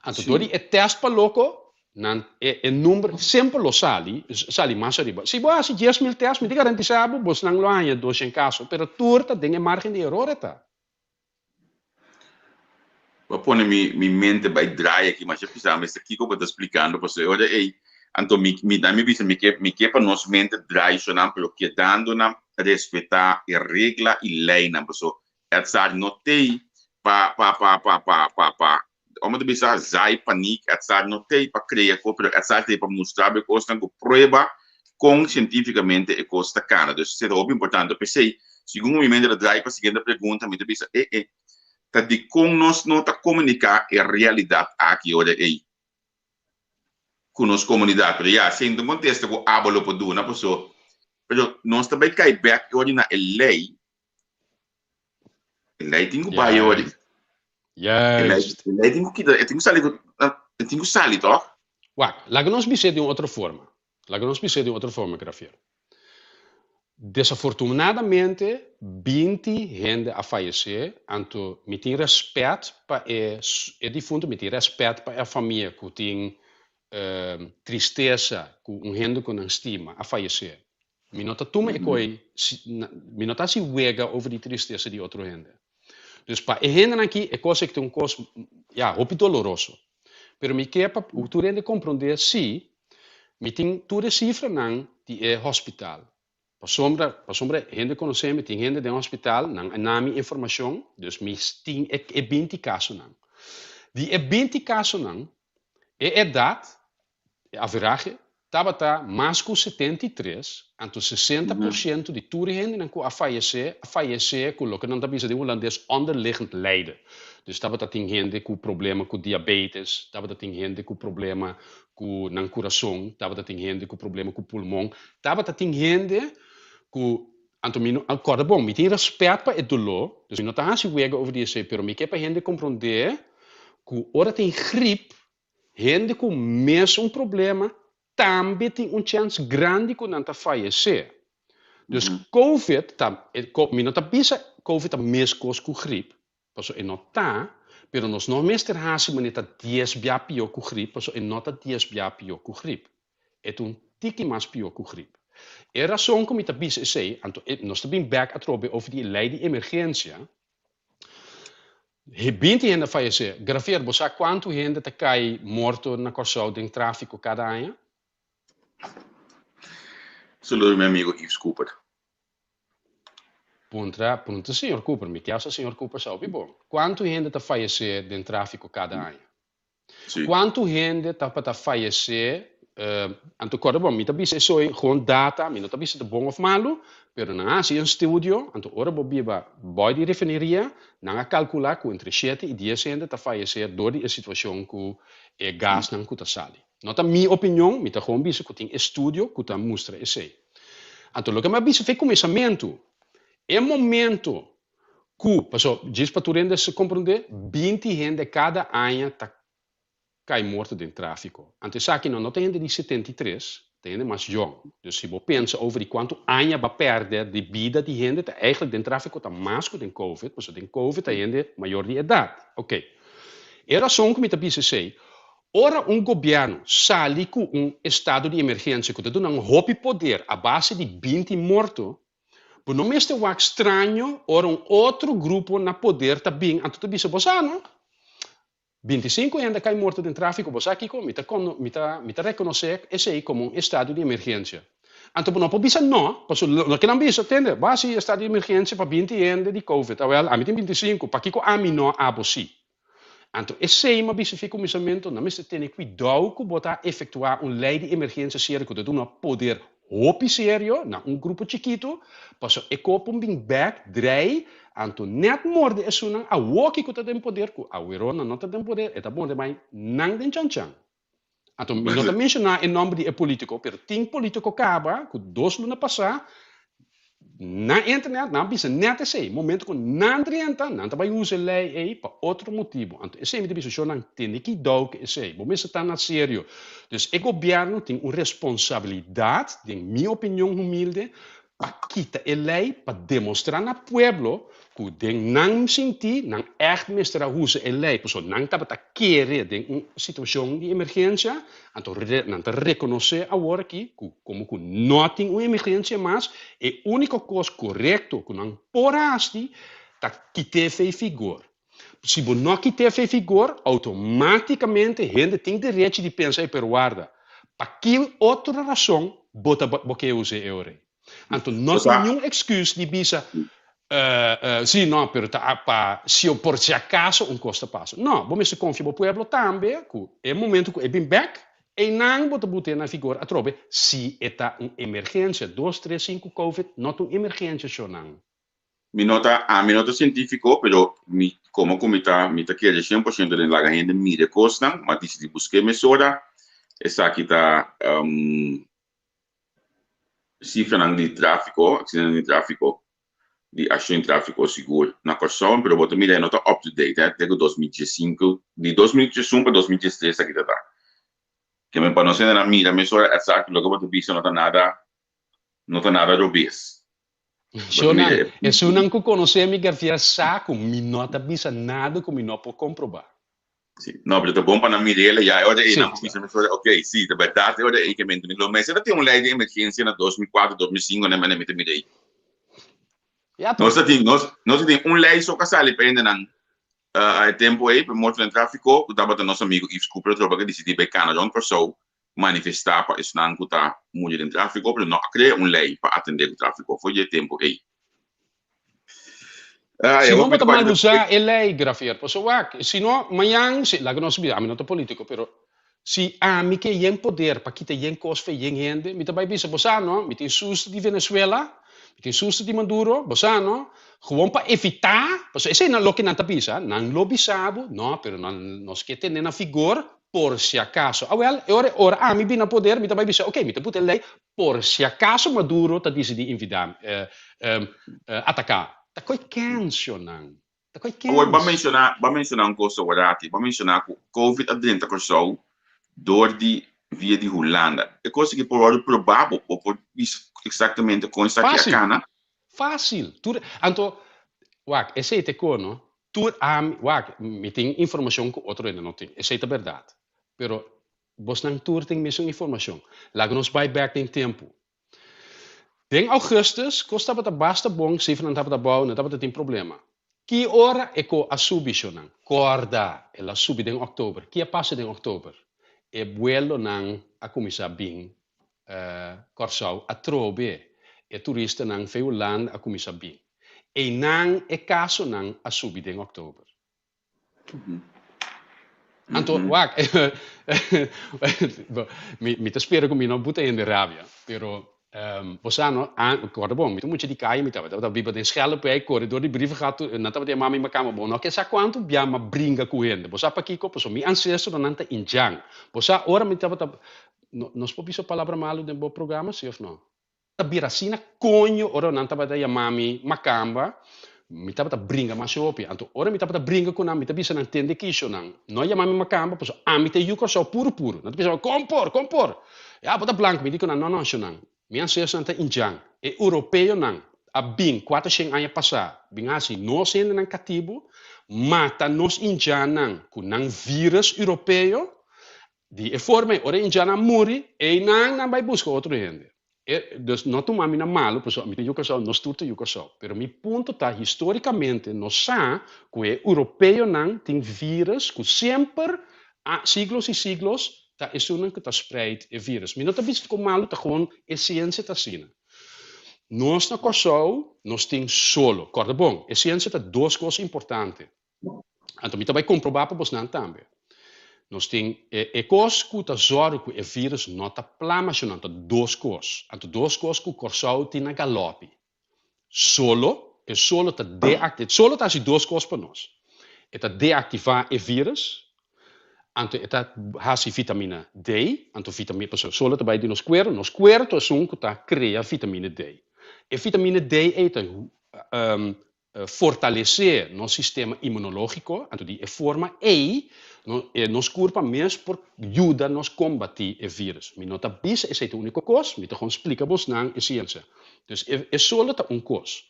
anto dor di e tèst pa loko, nan e e number semper lo sali, sali mas ariba. Si bo hasi 10,000 tèst, mi ta garantisá bo, bosnan lo haña 200 kaso, pero tur ta den e margen di eror e ta. Bo a pone mi mi mente bai draai aki masha pisa mester kiko bo ta splikando pasobra e ora ei anto mi mi nan mi bisa mi ke mi ke pa nos mente draai sonan pero kedando nan respeta e regla i leinan paso et no tei pa pa pa pa pa pa pa Ome ta bisa zai paniek, et sa no tei pa krea kos, pero et sa tei pa mustra bo e kosnan ku prueba kon sientifikamente e kos ta kana. Dus esei ta hopi importante. P'esei, segun mi mente ta drai pa siguiente pregunta, mi ta bisa, e e, ta dikon nos no ta komuniká e realidat aki ora ei ku nos komunidat? Pero ya, esei no ta un kontesta ku abo lo por duna, paso, pero nos ta bai kai bèk e ora na e lei. E lei tin ku bai ori. Juist. E lei tin ku kita, e tin ku sali, e tin ku sali toch? Wak, laga nos bis'é di un otro forma. Laga nos bis'é di un otro forma, Grafier. Desafortunadamente, 20 hende a fayesé, anto mi tin rèspèt pa e e difunto, mi tin rèspèt pa e famia ku tin tristesa ku un hende ku nan stima a fayesé. Mi no ta tuma e koi, mi no ta hasi wega over di tristesa di otro hende. Dus pa e hendenan aki e kos aki ta un kos, ya, hopi doloroso. Pero mi ke pa tur hende komprondé si mi tin tur e sifranan di e hospital. Pasobra, pasobra hende konosé mi, tin hende den hospital, nan a na mi informashon, dus mi tin e e 20 kasonan. Di e 20 kasonan, e edat E averahe tabata mas ku 73, anto 60% di tur e hendenan ku a fayesé, a fayesé ku loke nan ta bisa den hulandes onderliggend lijden. Dus tabata tin hende ku problema ku diabetes, tabata tin hende ku problema ku nan kurason, tabata tin hende ku problema ku pulmon, tabata tin hende ku, anto mi no, kòrda bon, mi tin rèspèt pa e doló, dus mi no ta hasi wega over di esei, pero mi ke pa hende komprondé ku ora tin grip, Hende ku mes un problema tambe tin un chèns grandi ku nan ta fayesé. Dus Covid ta, mi no ta bisa Covid ta meskos ku grip, pasobra e no ta, pero nos no mester hasi manera ta dies bia pió ku grip, pasobra e no ta dies bia pió ku grip. E ta un tiki mas pió ku grip. E rason ku mi ta bisa esei, anto nos ta bin bèk atrobe over di e lei di emergensia, 20 hende a fayesé. Grafier, bo sa kuantu hende ta kai morto na Kòrsou den tráfiko kada aña? Saludo mi amigo Yves Cooper. Puntra, puntra señor Cooper, mi kier sa señor Cooper sa hopi bon. Kuantu hende ta fayesé den tráfiko kada aña? Sí. Kuantu hende tabata fayesé, anto kòrda bon, mi ta bisa esoi gewoon data, mi no ta bisa ta bon òf malu, pero nan a hasi un studio, anto ora bo biba bòi di refineria, nan a kalkulá ku entre shete i dies hende ta fayesé dor di e situashon ku e gasnan ku ta sali. No ta mi opinion, mi ta gewoon bisa ku tin estudio ku ta mustra esei. Anto loke mi a bisa fei kuminsamentu, e momento Ku, paso, djis pa tur hende sa komprondé, 20 hende kada aña ta kai morto den tráfiko. Anto esaki no ta hende di 73, ta hende mas yòn. Dus si bo pensa over di kuantu aña bo a pèrdè di bida di hende, ta eigenlijk den tráfiko ta mas ku den Covid, pasobra den Covid ta hende mayor di edat. Oké. E rason ku mi ta bisa esei, ora un gobièrnu sali ku un estado di emergensia ku ta duna un hopi poder a base di 20 morto, bo no mester wak straño ora un otro grupo na poder ta bin anto ta bisa bo sa no, 25 hende a kai morto den tráfiko, bo sa kiko? Mi ta mi ta mi ta rekonosé esei komo un estado di emergensia. Anto bo no por bisa no, pasobra loke nan bisa, tende, bo hasi estado di emergensia pa 20 hende di covid, awèl ami tin 25, pakiko ami no, abo si? Anto esei mi a bisa fi kuminsamentu, nan mester tene kuidou ku bo ta efektuá un lei di emergensia serio ku ta duna poder hopi serio na un grupo chikitu, pasobra e ko por bin bèk drei, anto nèt morde esunnan awoki ku ta den poder, ku aweró nan no ta den poder, e ta morde bai nan den chanchan. Anto mi no ta menshoná e nòmber di e polítiko, pero tin polítiko kaba ku dos luna pasá na internet nan a bisa nèt esei, momento ku nan drenta nan ta bai usa e lei ei pa otro motibu. Anto esei mi ta bisa shornan tene kidou ku esei, bo mester ta na serio. Dus e gobièrnu tin un responsabilidat, den mi opinion humilde, pa kita e lei pa demostrá na pueblo ku den nan sintí nan ègt mester a usa e lei pasobra nan tabata kere den un situashon di emergensia, anto nan ta rekonosé awor aki ku komo ku no tin un emergensia mas, e úniko kos korekto ku nan por hasi ta kit'é fei figor. Si bo no kit'é fei figor, outomátikamente hende tin derechi di pensa ei pero warda, pa ki otro rason bo ta bo ke us'é e ora ei? Anto no tin niun excuse di bisa, si no, pero ta pa si o por si acaso un cos ta pasa. No, bo mester confia bo pueblo tambe cu e momento cu e bin bek, eynan bo ta bute na vigor atrobe si e ta un emergencia. Dos, tres, sinku covid no ta un emergencia, shownan. Mi no ta, ami no ta cientifico, pero mi, como cu mi ta, mi ta kere 100% den laga hende mira e cosnan, m'a dicidi busca e mesora. Esaki ta cifranan di trafico, accidentenan di trafico, di accion di trafico sigur na Kòrsou, pero bo ta mira e no ta up to date, eh, te cu 2015, di 2011 pa 2013 esaki ta ta. Ke men pa nos hendenan mira mesora esaki loke bo ta bisa no ta nada, no ta nada robes. Shownan, esunnan ku konosé mi Garfiel sa ku mi no ta bisa nada ku mi no por komprobá. Sí. No, pero ta bon pa nan mir'el ya e ora ei nan por bisa mesora, ok, sí, ta bèrdat e ora ei ke mente mi lo mester a tin un lei di emergensia na 2004, 2005 nan mane mi ta mira ei. Ya Nos ta tin, nos, nos ta tin un lei so ku a sali pa hendenan e tempu ei, pa morto den tráfiko, ku tabata nos amigu Yves Cooper atrobe ku a disidí bai kana rònt Kòrsou manifestá pa esnan ku ta muri den tráfiko, pero no a krea un lei pa atendé ku tráfiko for di e tempu ei. Si no bo ta mal usa e lei, Grafier, pasobra wak, si no, mañan, si, laga nos bisa, ami no ta polítiko, pero si ami ke yen poder pa kita yen kos fe yen hende, mi ta bai bisa, bo sa no, mi tin susto di Venezuela, mi tin susto di Maduro, bo sa no, gewoon pa evitá, pasobra esei nan loke nan ta bisa, nan lo bisa bo, no, pero nan nos ke tene na vigor por si acaso. Awel, e ora ora ami bin na poder, mi ta bai bisa, ok, mi ta puta e lei por si acaso Maduro ta dicidi invida, ataca. Ta koe kens, shownan. Ta koe Awor, kens. Ba ba menciona un cos aworati. Ba menciona cu Covid a drenta Corsou door di via di Hulanda. E cos aki por wordo proba, bo bo por bisa exactamente con esaki a Fácil. cana? Fácil. Tur, anto, wak, esey ta e cos, no? Tur ami, wak, mi tin informashon ku otro hende no tin. Esei ta bèrdat. Pero bosnan tur tin mesun informashon. Laga nos bai bèk den tempu. Den ougùstus, kos tabata basta bon, sifranan tabata abou, no tabata tin problema. Ki ora e ko a subi, shownan? Kòrda, el a subi den òktober. Ki a pasa den òktober? E buelonan a kuminsá bin Kòrsou atrobe. E turistanan fei Hulanda a kuminsá bin. Einan e kasonan a subi den òktober. Anto, wak, mi ta spera ku mi no buta hende rabia, pero bo sa no, kòrda bon, mi ta mucha di kaya mi tabata, tabata biba den Schelpwijk, koredor di Brievengat, nan tabata yama mi makamba, bo no ke sa kuantu bia mi a bringa ku hende, bo sa pakiko? Pasobra mi ancestronan ta indjan. Bo sa ora mi tabata, nos por bisa palabra malu den bo programa si òf no? Ta bira asina koño ora nan tabata yama mi makamba. Mi tabata bringa masha hopi. Anto ora mi tabata bringa ku nan, mi ta bisa nan, Tende kisho nan, no yama mi makamba, pasobra ami ta e yu Kòrsou puru puru. Nan ta bisa mi, Kon por, kon por? Ya, bo ta blanku. Mi di ku nan, No, no, shonan, mi ansestonan ta indjan. E europeonan a bin kuatershen aña pasá bin hasi nos hendenan katibu, mata nos indjannan ku nan vírus europeo. Di e forma ei, ora e indjannan muri, einan nan bai buska otro hende. E, dus no tuma mi na malu, pasobra mi ta yu Kòrsou, nos tur ta yu Kòrsou. Pero mi punto ta, histórikamente nos sa ku e europeonan tin vírus ku semper, a, siglos i siglos, ta esunnan ku ta spreid e vírus. Mi no ta bisa ku malu, ta gewoon e siensia ta asina. Nos na Kòrsou, nos tin solo. Kòrda bon, e siensia ta dos kos importante. Anto mi ta bai komprobá pa bosnan tambe. Nos tin e e kos ku ta zòrg ku e vírus no ta plama shonnan ta dos kos. Anto dos kos ku Kòrsou tin na galòpi. Solo, e solo ta deakti e solo ta hasi dos kos pa nos. E ta deaktivá e vírus, anto e ta hasi vitamina D, anto vitamina pasobra solo ta bai di nos kueru, nos kueru ta esun ku ta krea vitamina D. E vitamina D ei ta fortalesé nos sistema inmunológiko, anto di e forma ei nos kurpa mes por yuda nos kombatí e vírus. Mi no ta bisa esei ta úniko kos, mi ta gewoon splika bosnan e siensia. Dus e solo ta un kos.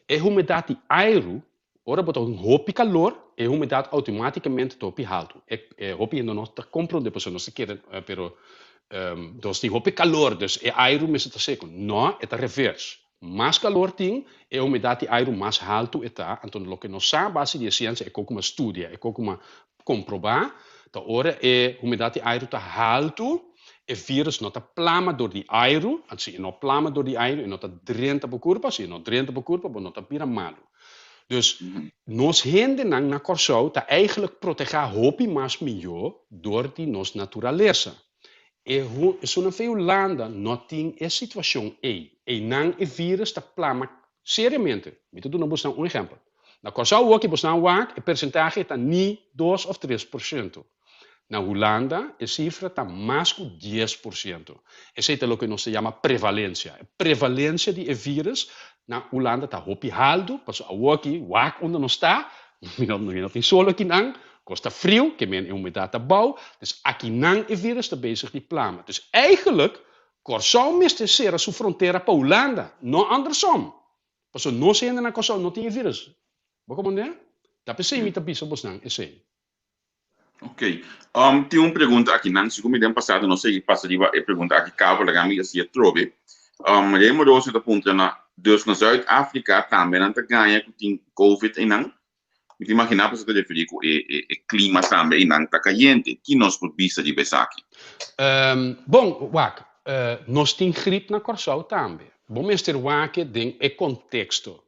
E humedat di airu, ora bo ta un hopi kalor, e humedat outomátikamente ta hopi haltu. E hopi hende no ta komprondé pasobra nos ta kere pero nos tin hopi kalor, dus e airu mester ta seku. No, e ta revers. Mas kalor tin, e humedat di airu mas haltu e ta, anto loke nos sa a base di e siensia, e koku m'a studia, e koku m'a komprobá, ta ora e humedat di airu ta haltu, e vírus no ta plama dor di airu, anto si e no plama dor di airu, e no ta drenta bo kurpa, si e no drenta bo kurpa, bo no ta bira malu. Dus, nos hendenan na Kòrsou ta eigentlik protegá hopi mas mihó dor di nos naturalesa. E esunnan fe Hulanda no tin e situacion ey. Eynan e virus ta plama seriamente. Mi ta duna bosnan un ehempel. Na Corsou awoki bosnan wak e percentahe ta ni dos of 3%. Na Hulanda e cifra ta mas cu 10%. Esey ta loke nos ta yama prevalencia. E prevalencia di e virus na Hulanda ta hopi haltu, pasobra awoki wak unda nos ta, mi no tin solo akinan, Kos ta friu, ke men e humedat ta bou, dus akinan e virus ta bezig di plama. Dus eigenlijk, Kòrsou mester sera su frontera pa Hulanda, no andersom. Pasobra nos hende na Kòrsou no tin e virus. Bo komprendé? Ta p'esei mi ta bisa bosnan esei. Ok. Tin un pregunta akinan, segun mi den pasado nos a pasa riba e pregunta aki kaba, laga mi hasi atrobe. Remo Rosa ta puntra na, dus na Zuid Afrika tambe nan ta gaña ku tin covid einan? Mi ta imaginá bo sa ta referí ku e e klima tambe einan ta kayente. Ki nos por bisa riba esaki? Bon, wak, nos tin grip na Kòrsou tambe. Bo mester wak e den e konteksto.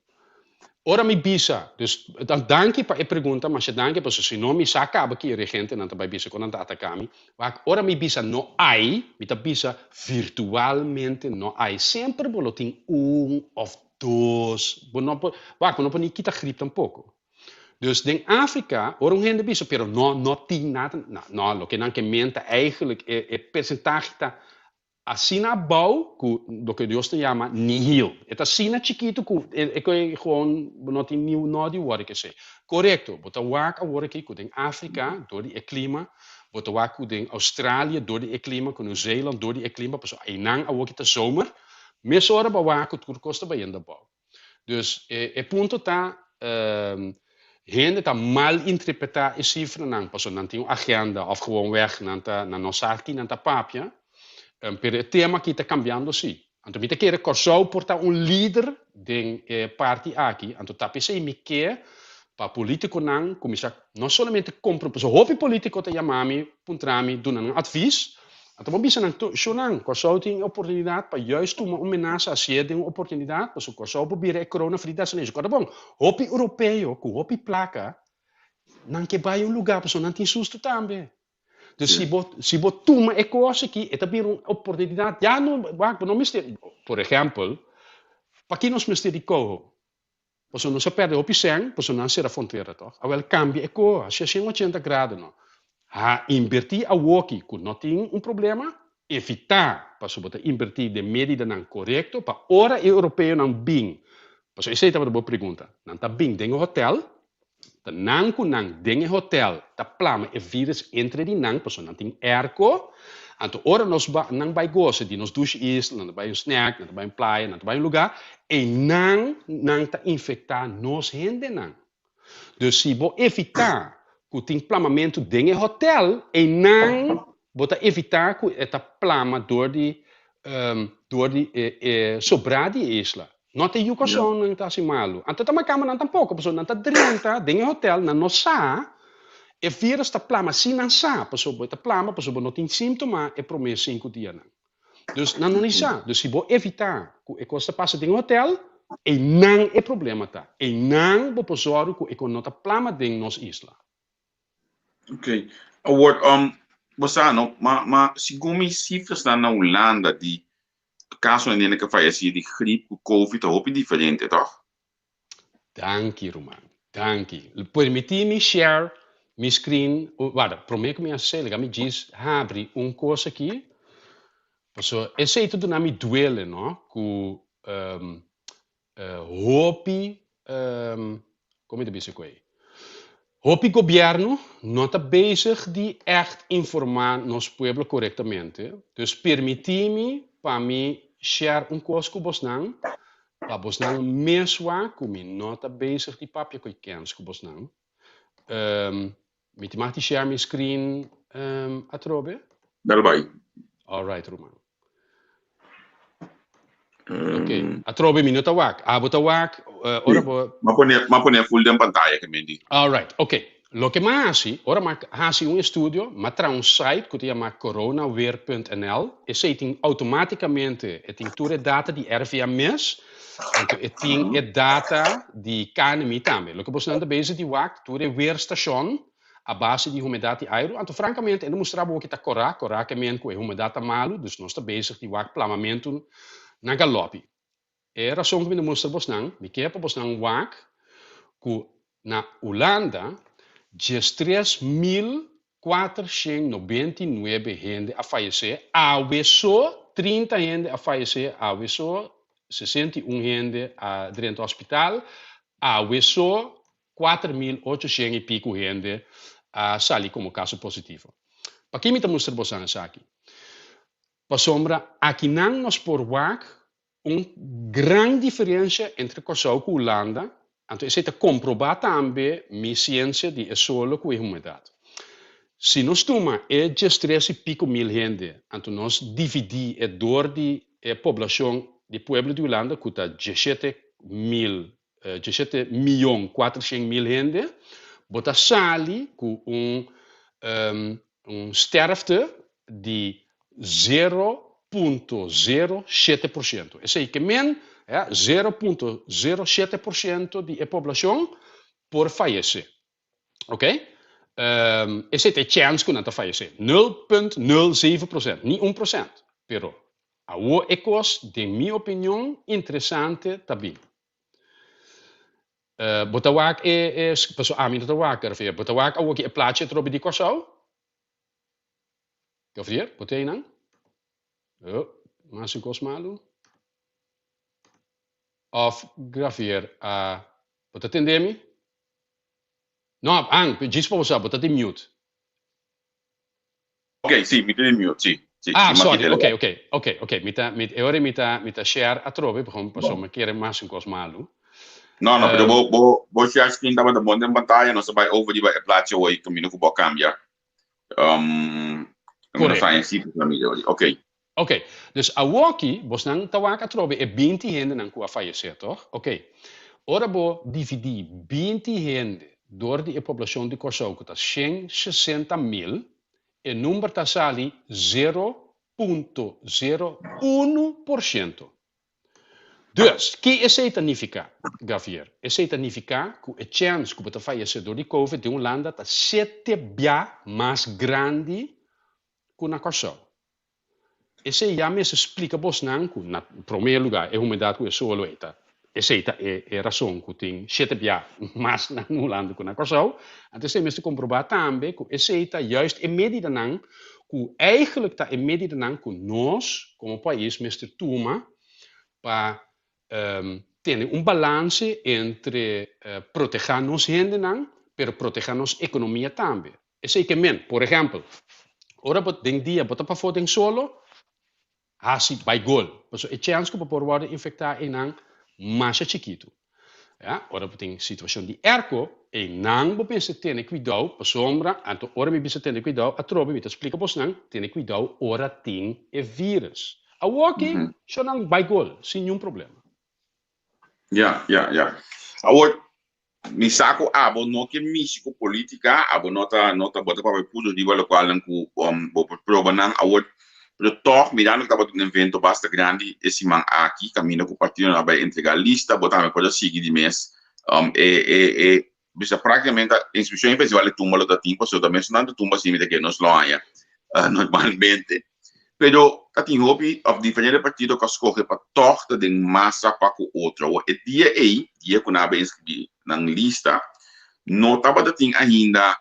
Ora mi bisa, dus dan danki pa e pregunta, masha danki, pasobra si no mi sa kaba ki e regentenan ta bai bisa kon nan ta ataká mi. Wak, ora mi bisa no ai, mi ta bisa virtualmente no ai. Semper bo lo tin un òf Dos, bo no por, wak, bo no por ni kita grip tampoco. Dus den Afrika, ora un hende bisa, pero no, no tin nada, no, no, loke nan ke men ta eigenlijk e, e percentahe ta asina abou ku loke Dios ta yama nihil. E ta asina chikitu ku e, e koe gewoon bo no tin ni nodi wòrdu kesei. Korekto, bo ta wak awor aki ku den Afrika, dor di e klima, bo ta wak ku den Australia dor di e klima, ku New Zealand dor di e klima, pasobra einan awor ki ta zomer, Mesora bo a wak ku tur kos ta bayendo abou. Dus e punto ta hende ta mal interpretá e sifranan pasobra nan tin un agenda òf gewoonweg nan ta nan no sa ki nan ta papia. Pero e tema aki ta kambiando si. Anto mi ta kere Kòrsou por ta un lider den e parti aki. Anto ta p'esei mi ke pa politikonan kuminsá no solamente kompro pasobra hopi politiko ta yama mi puntra mi duna nan advis. Anto bo bisa nan tur, Shownan, Kòrsou tin e oportunidat pa juist tuma un menasa hasié den un oportunidat, pasobra Kòrsou por bira e corona free destination. Kòrda bon, hopi europeo ku hopi plaka, nan ke bai un lugá pasobra nan tin sustu tambe. Dus si bo si bo tuma e kos aki, e ta bira un oportunidat, ya no, wak, bo no mester, por ehèmpel, paki nos mester di koho? Pasobra nos a perde hopi sèn pasobra nan sera frontera tòg. Awèl kambia e koho hacia shen ochenta grado no. Ha inbertí awoki ku no tin un problema, evitá pasobra bo ta inbertí den medidanan korekto pa ora e europeonan bin. Pasobra esei tabata bo pregunta. Nan ta bin den e hotel, ta nan ku nan den e hotel ta plama e virus entre di nan, pasobra nan tin airco. Anto ora nos ba, nan bai gosa di nos dushi isla, nan ta bai un snack, nan ta bai un playa, nan ta bai un lugar, einan nan ta infecta nos hendenan. Dus si bo evitá ku tin plamamentu den e hotèl, einan bo ta evitá ku e ta plama dor di dor di e e sobrá di e isla. No ta e yu kòrsounan ta hasi malu. Anto ta makamba nan tampoko, pasobra nan ta drenta den e hotèl, nan no sa, e vírus ta plama sin nan sa, pasobra e ta plama pasobra no tin síntoma e promé sinku dianan. Dus nan no ni sa. Dus si bo evitá ku e kos ta pasa den hotel, einan e problema ta. Einan bo por sòru ku e kos no ta plama den nos isla. Ok. Awor, um, bo sa no, ma, ma segun mi sifrasnan na Hulanda di kasonan di hende ku a fayesí di grip ku covid ta hopi diferente, tòg? Danki ruman, danki. Permití mi share mi screen, warda, promé ku mi hasi esei laga mi djis habri un kos aki, pasobra esei ta duna mi duele no, ku hopi, kon mi ta bisa ku ei, hopi gobièrnu no ta bezig di ègt informá nos pueblo korektamente, dus permití mi pa mi share un kos ku bosnan Pa bosnan mes wak ku mi no ta bezig di papia ku e kens ku bosnan. Mi tin mag di share mi screen atrobe? Dal bai. All right, ruman. Ok, atrobe mi no ta wak. Abo ta wak, ora bo... M'a pone, m'a pone full den pantaya ke men di. All right, ok. Loke m'a hasi, ora m'a hasi un estudio, m'a traha un site ku ta yama coronaweer.nl. Esei tin outomátikamente, e tin tur e data di RVM mes, anto e tin e data di KNMI tambe. Loke bosonan ta bezig di wak tur e weerstashon a base di humedat di airu. Anto frankamente e no mustra bo ki ta kòrá, kòrá ke men ku e humedat ta malu, dus nos ta bezig di wak plamamentu na galopi. E rason ku mi ta mustra bosnan, mi ke pa bosnan wak ku na Hulanda 13499 hende a fayesé, awe so 30 hende a fayesé, awe so 61 hende a drenta hospital, awe so 4800 i piku hende a sali komo kaso positivo. Paki mi ta mustra bosnan esaki? Pasobra akinan nos por wak un gran diferencia entre Kòrsou ku Hulanda, anto esei ta komprobá tambe mi siensia di e solo ku e humedat. Si nos tuma e diestres i piko mil hende, anto nos dividí e dor di e poblashon di pueblo di Hulanda ku ta dieshete mil, dieshete miyon kuatershen mil hende, bo ta sali ku un un sterfte di 0.07%. Esei ke men, ya, 0.07% di e poblashon por fayesé. Ok? Esei ta e chèns ku nan ta fayesé. 0.07%, ni 1%. Pero awor e kos, den mi opinion, interesante ta bin. Bo ta wak e, pasobra ami no ta wak, Garfier, bo ta wak awor ki e plachi atrobe di Kòrsou? Gavrier, bo ta einan? Oh, mas un kos malu. Of Gravier a, bo ta tende mi? No, Ang, djis pa bo sa, bo ta di mute. Ok, si, mi ta di mute, si. Si, Ah, mi sorry, kita ok, ok, ok, ok, mi ta, mi, e ora mi ta, mi ta share atrobe, pasobra mi kere mas un kos malu. No, no, pero bo, bo, bo share screen tabata bon den pantaya, nos a bai over riba e plaatje hoy, kaminda ku bo a kambia. Um, kaminda Correcto. sa en sifras na mira hoy. Ok. Ok, dus awoki bosnan ta wak atrobe e 20 hendenan ku a fayesé, toch? Ok, ora bo dividí 20 hende dor di e poblashon di Kòrsou ku ta 160.000, e number ta sali 0.01%. Dus, ki esei ta nifiká, Gavier? Esei ta nifiká ku e chèns ku bo ta fayesé dor di covid den Hulanda ta sete bia mas grandi ku na Kòrsou. Esei ya mester splika bosnan ku na promé lugá e humedat ku e solo ei ta esei ta e e rason ku tin shete bia mas na Hulanda ku na Kòrsou. Anto esei mester komprobá tambe ku esei ta juist e medidanan ku eigenlijk ta e medidanan ku nos komo pais mester tuma pa. tene un balanse entre protehá nos hendenan, pero protehá nos ekonomia tambe. Esei ke men, por ehèmpel, ora bo den dia bo ta pafó den solo, hasi bai gol, pasobra e chèns ku bo por wòrdu infektá einan masha chikitu. Ya, ora bo tin situashon di èrko, einan bo mester tene kuidou, pasobra, anto ora mi bisa tene kuidou, atrobe mi ta splika bosnan, tene kuidou ora tin e vírus. Awoki, shownan bai gol, sin niun problema. Ya, ya, ya. Awor, mi sa ku abo no ke mishi ku politika, abo no ta, no ta, bo ta papia puru riba lokualnan ku um, bo por proba nan. Awor, pero tòg, mirando ku tabata un evento basta grandi e siman aki, kaminda ku partidonan a bai entregá lista, bo tambe por a sigui di mes um, e, e, e, bisa práktikamente inskripshon e festival di tumba lo ta tin, pasobra ta mesun tantu tumba asina mi ta kere nos lo haña normalmente. Pero ta tin hopi òf diferente partido ku a skohe pa tòg ta den masa pa ku otro. Awor e dia ei, dia ku nan a bai inskribí nan lista, no tabata tin ainda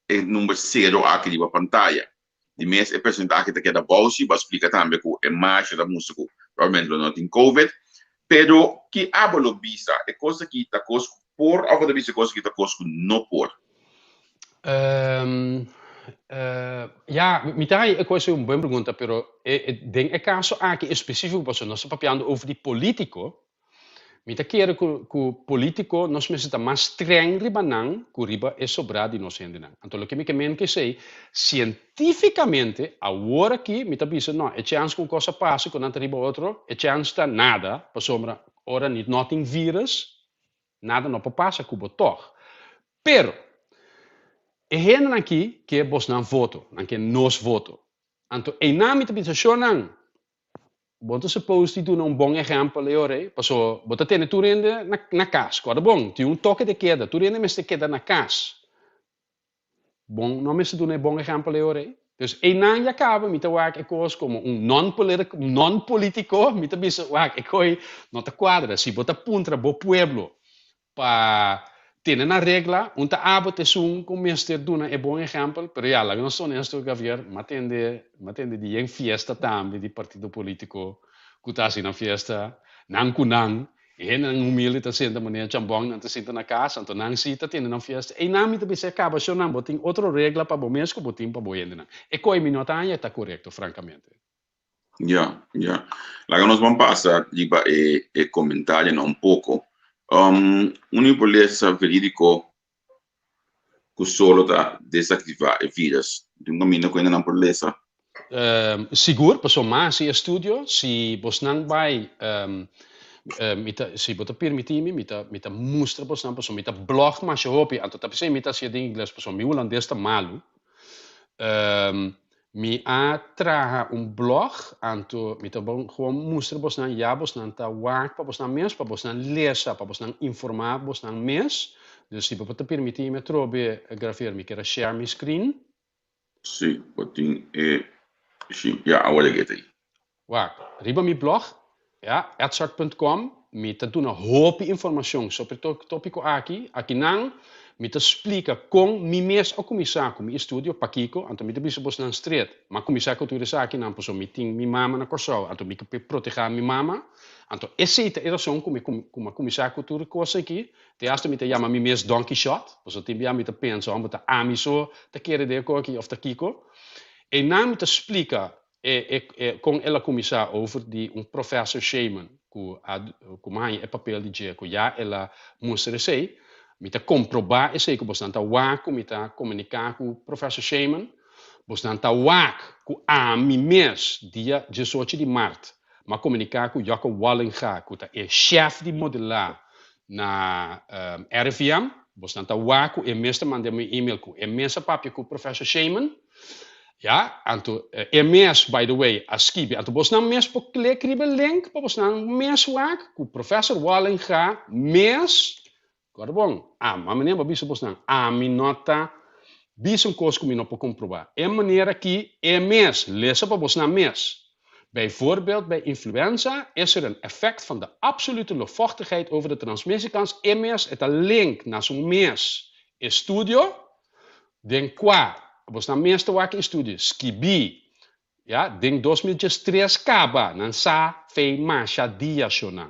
e number sero aki riba pantaya. Di mes e persentahe ta keda bou si, bo a splika tambe ku e marsha ta mustra ku probablemente lo no tin covid. Pero ki abo lo bisa? E kos aki ta kos ku por òf bo ta bisa e kos aki ta kos ku no por? Ya, mi ta haña e kos ei un buen pregunta, pero den e kaso aki espesífiko pasobra nos ta papiando over di polítiko, Mi ta kere ku ku politiko nos mester ta mas streng riba nan ku riba e sobrá di nos hendenan. Anto loke mi ke men ku esei, sientifikamente awor aki mi ta bisa no, e chèns ku un kos a pasa ku nan ta riba otro, e chèns ta nada, pasobra ora ni no tin vírus, nada no por pasa ku bo tòg. Pero, e hendenan aki ke bosnan voto, nan ke nos voto. Anto einan mi ta bisa, shornan, Bo ta suppose di duna un bon ehempel e ora ei, paso bo ta tene tur hende na na kas. Kòrda bon, tin un toke de keda, tur hende mester keda na kas. Bon no mester duna e bon ehempel e ora ei. Dus einan ya kaba mi ta wak e kos komo un non non politiko, mi ta bisa wak e koi no ta kuadra. Si bo ta puntra bo pueblo Pa tene na regla, un ta abo ta esun ku mester duna e bon ehèmpel, pero ya, laga nos ta honesto, Gavier, m'a tende, m'a tende di yen fiesta tambe di partido polítiko ku ta hasi nan fiesta, nan ku nan, e hendenan humilde ta sinta manera chambòn, nan ta sinta na kas, anto nan si ta tene nan fiesta. Einan mi ta bisa e kaba shon nan, bo tin otro regla pa bo mes ku bo tin pa bo hendenan. E koe mi no ta haña ta korekto, frankamente. Ya, ya. Laga nos ban pasa riba e e comentarionan un poco. Um, un por lesa verídico cu solo ta desactiva e virus. Tin un caminda cu hendenan por lesa? Um, sigur, paso mas e estudio, si bosnan bai, um, mi ta, si bo ta permití mi, mi ta, mi ta mustra bosnan, paso mi ta blog masha hopi, anto ta p'esei mi ta hasié den ingles, paso mi hulandes ta malu. Um, Mi a traha un blog, anto mi ta bon gewoon mustra bosnan ya bosnan ta wak pa bosnan mes, pa bosnan lesa, pa bosnan informá bosnan mes. Dus si bo por ta permití mi atrobe, Graveer, mi kier a share mi screen. Sí, bo tin e, sí, ya, awor e geta ei. Wak, riba mi blog, ya, edzard punt com, mi ta duna hopi informacion sobre e topico aki. Akinan mi ta splica con mi mes a cuminsa cu mi estudio, pakico, anto mi ta bisa bosnan stret, m'a cuminsa cu tur esakinan pasobra mi tin mi mama na Corsou, anto mi ke proteha mi mama, anto esey ta e rason cu mi cu m'a cuminsa cu tur e cos aki. Te hasta mi ta yama mi mes Don Quixote, pasobra tin bia mi ta pensa, homber, ta ami so ta kere den e koki of ta kico. Eynan mi ta splica E e e kon el a kuminsá over di un professor Shaman ku a ku mi haña e papel di dje ku ya el a mustra esei. Mi ta komprobá esei ku bosnan ta wak ku mi ta komuniká ku professor Shaman. Bosnan ta wak ku ami mes dia diesocho di mart mi a komuniká ku Jocko Wallinga ku ta e shèf di modelá na RIVM. Bosnan ta wak ku e mes ta manda mi email ku e mes a papia ku professor Shaman. Ya, anto e mes, by the way, a skibi. Anto bosnan mes por klik riba e link pa bosnan mes wak ku Professor Wallinga mes, kòrda bon, a manera bo a bisa bosnan, ami no ta bisa un kos ku mi no por komprobá. E manera aki e mes, lesa pa bosnan mes. Bijvoorbeeld bij influenza is er een effect van de absolute luchtvochtigheid over de transmissiekans, e mes, e ta link na su mes estudio, Den kua bosnan mes ta wak e estudio skibí, ya, den 2013 kaba, nan sa fei masha dia shonan.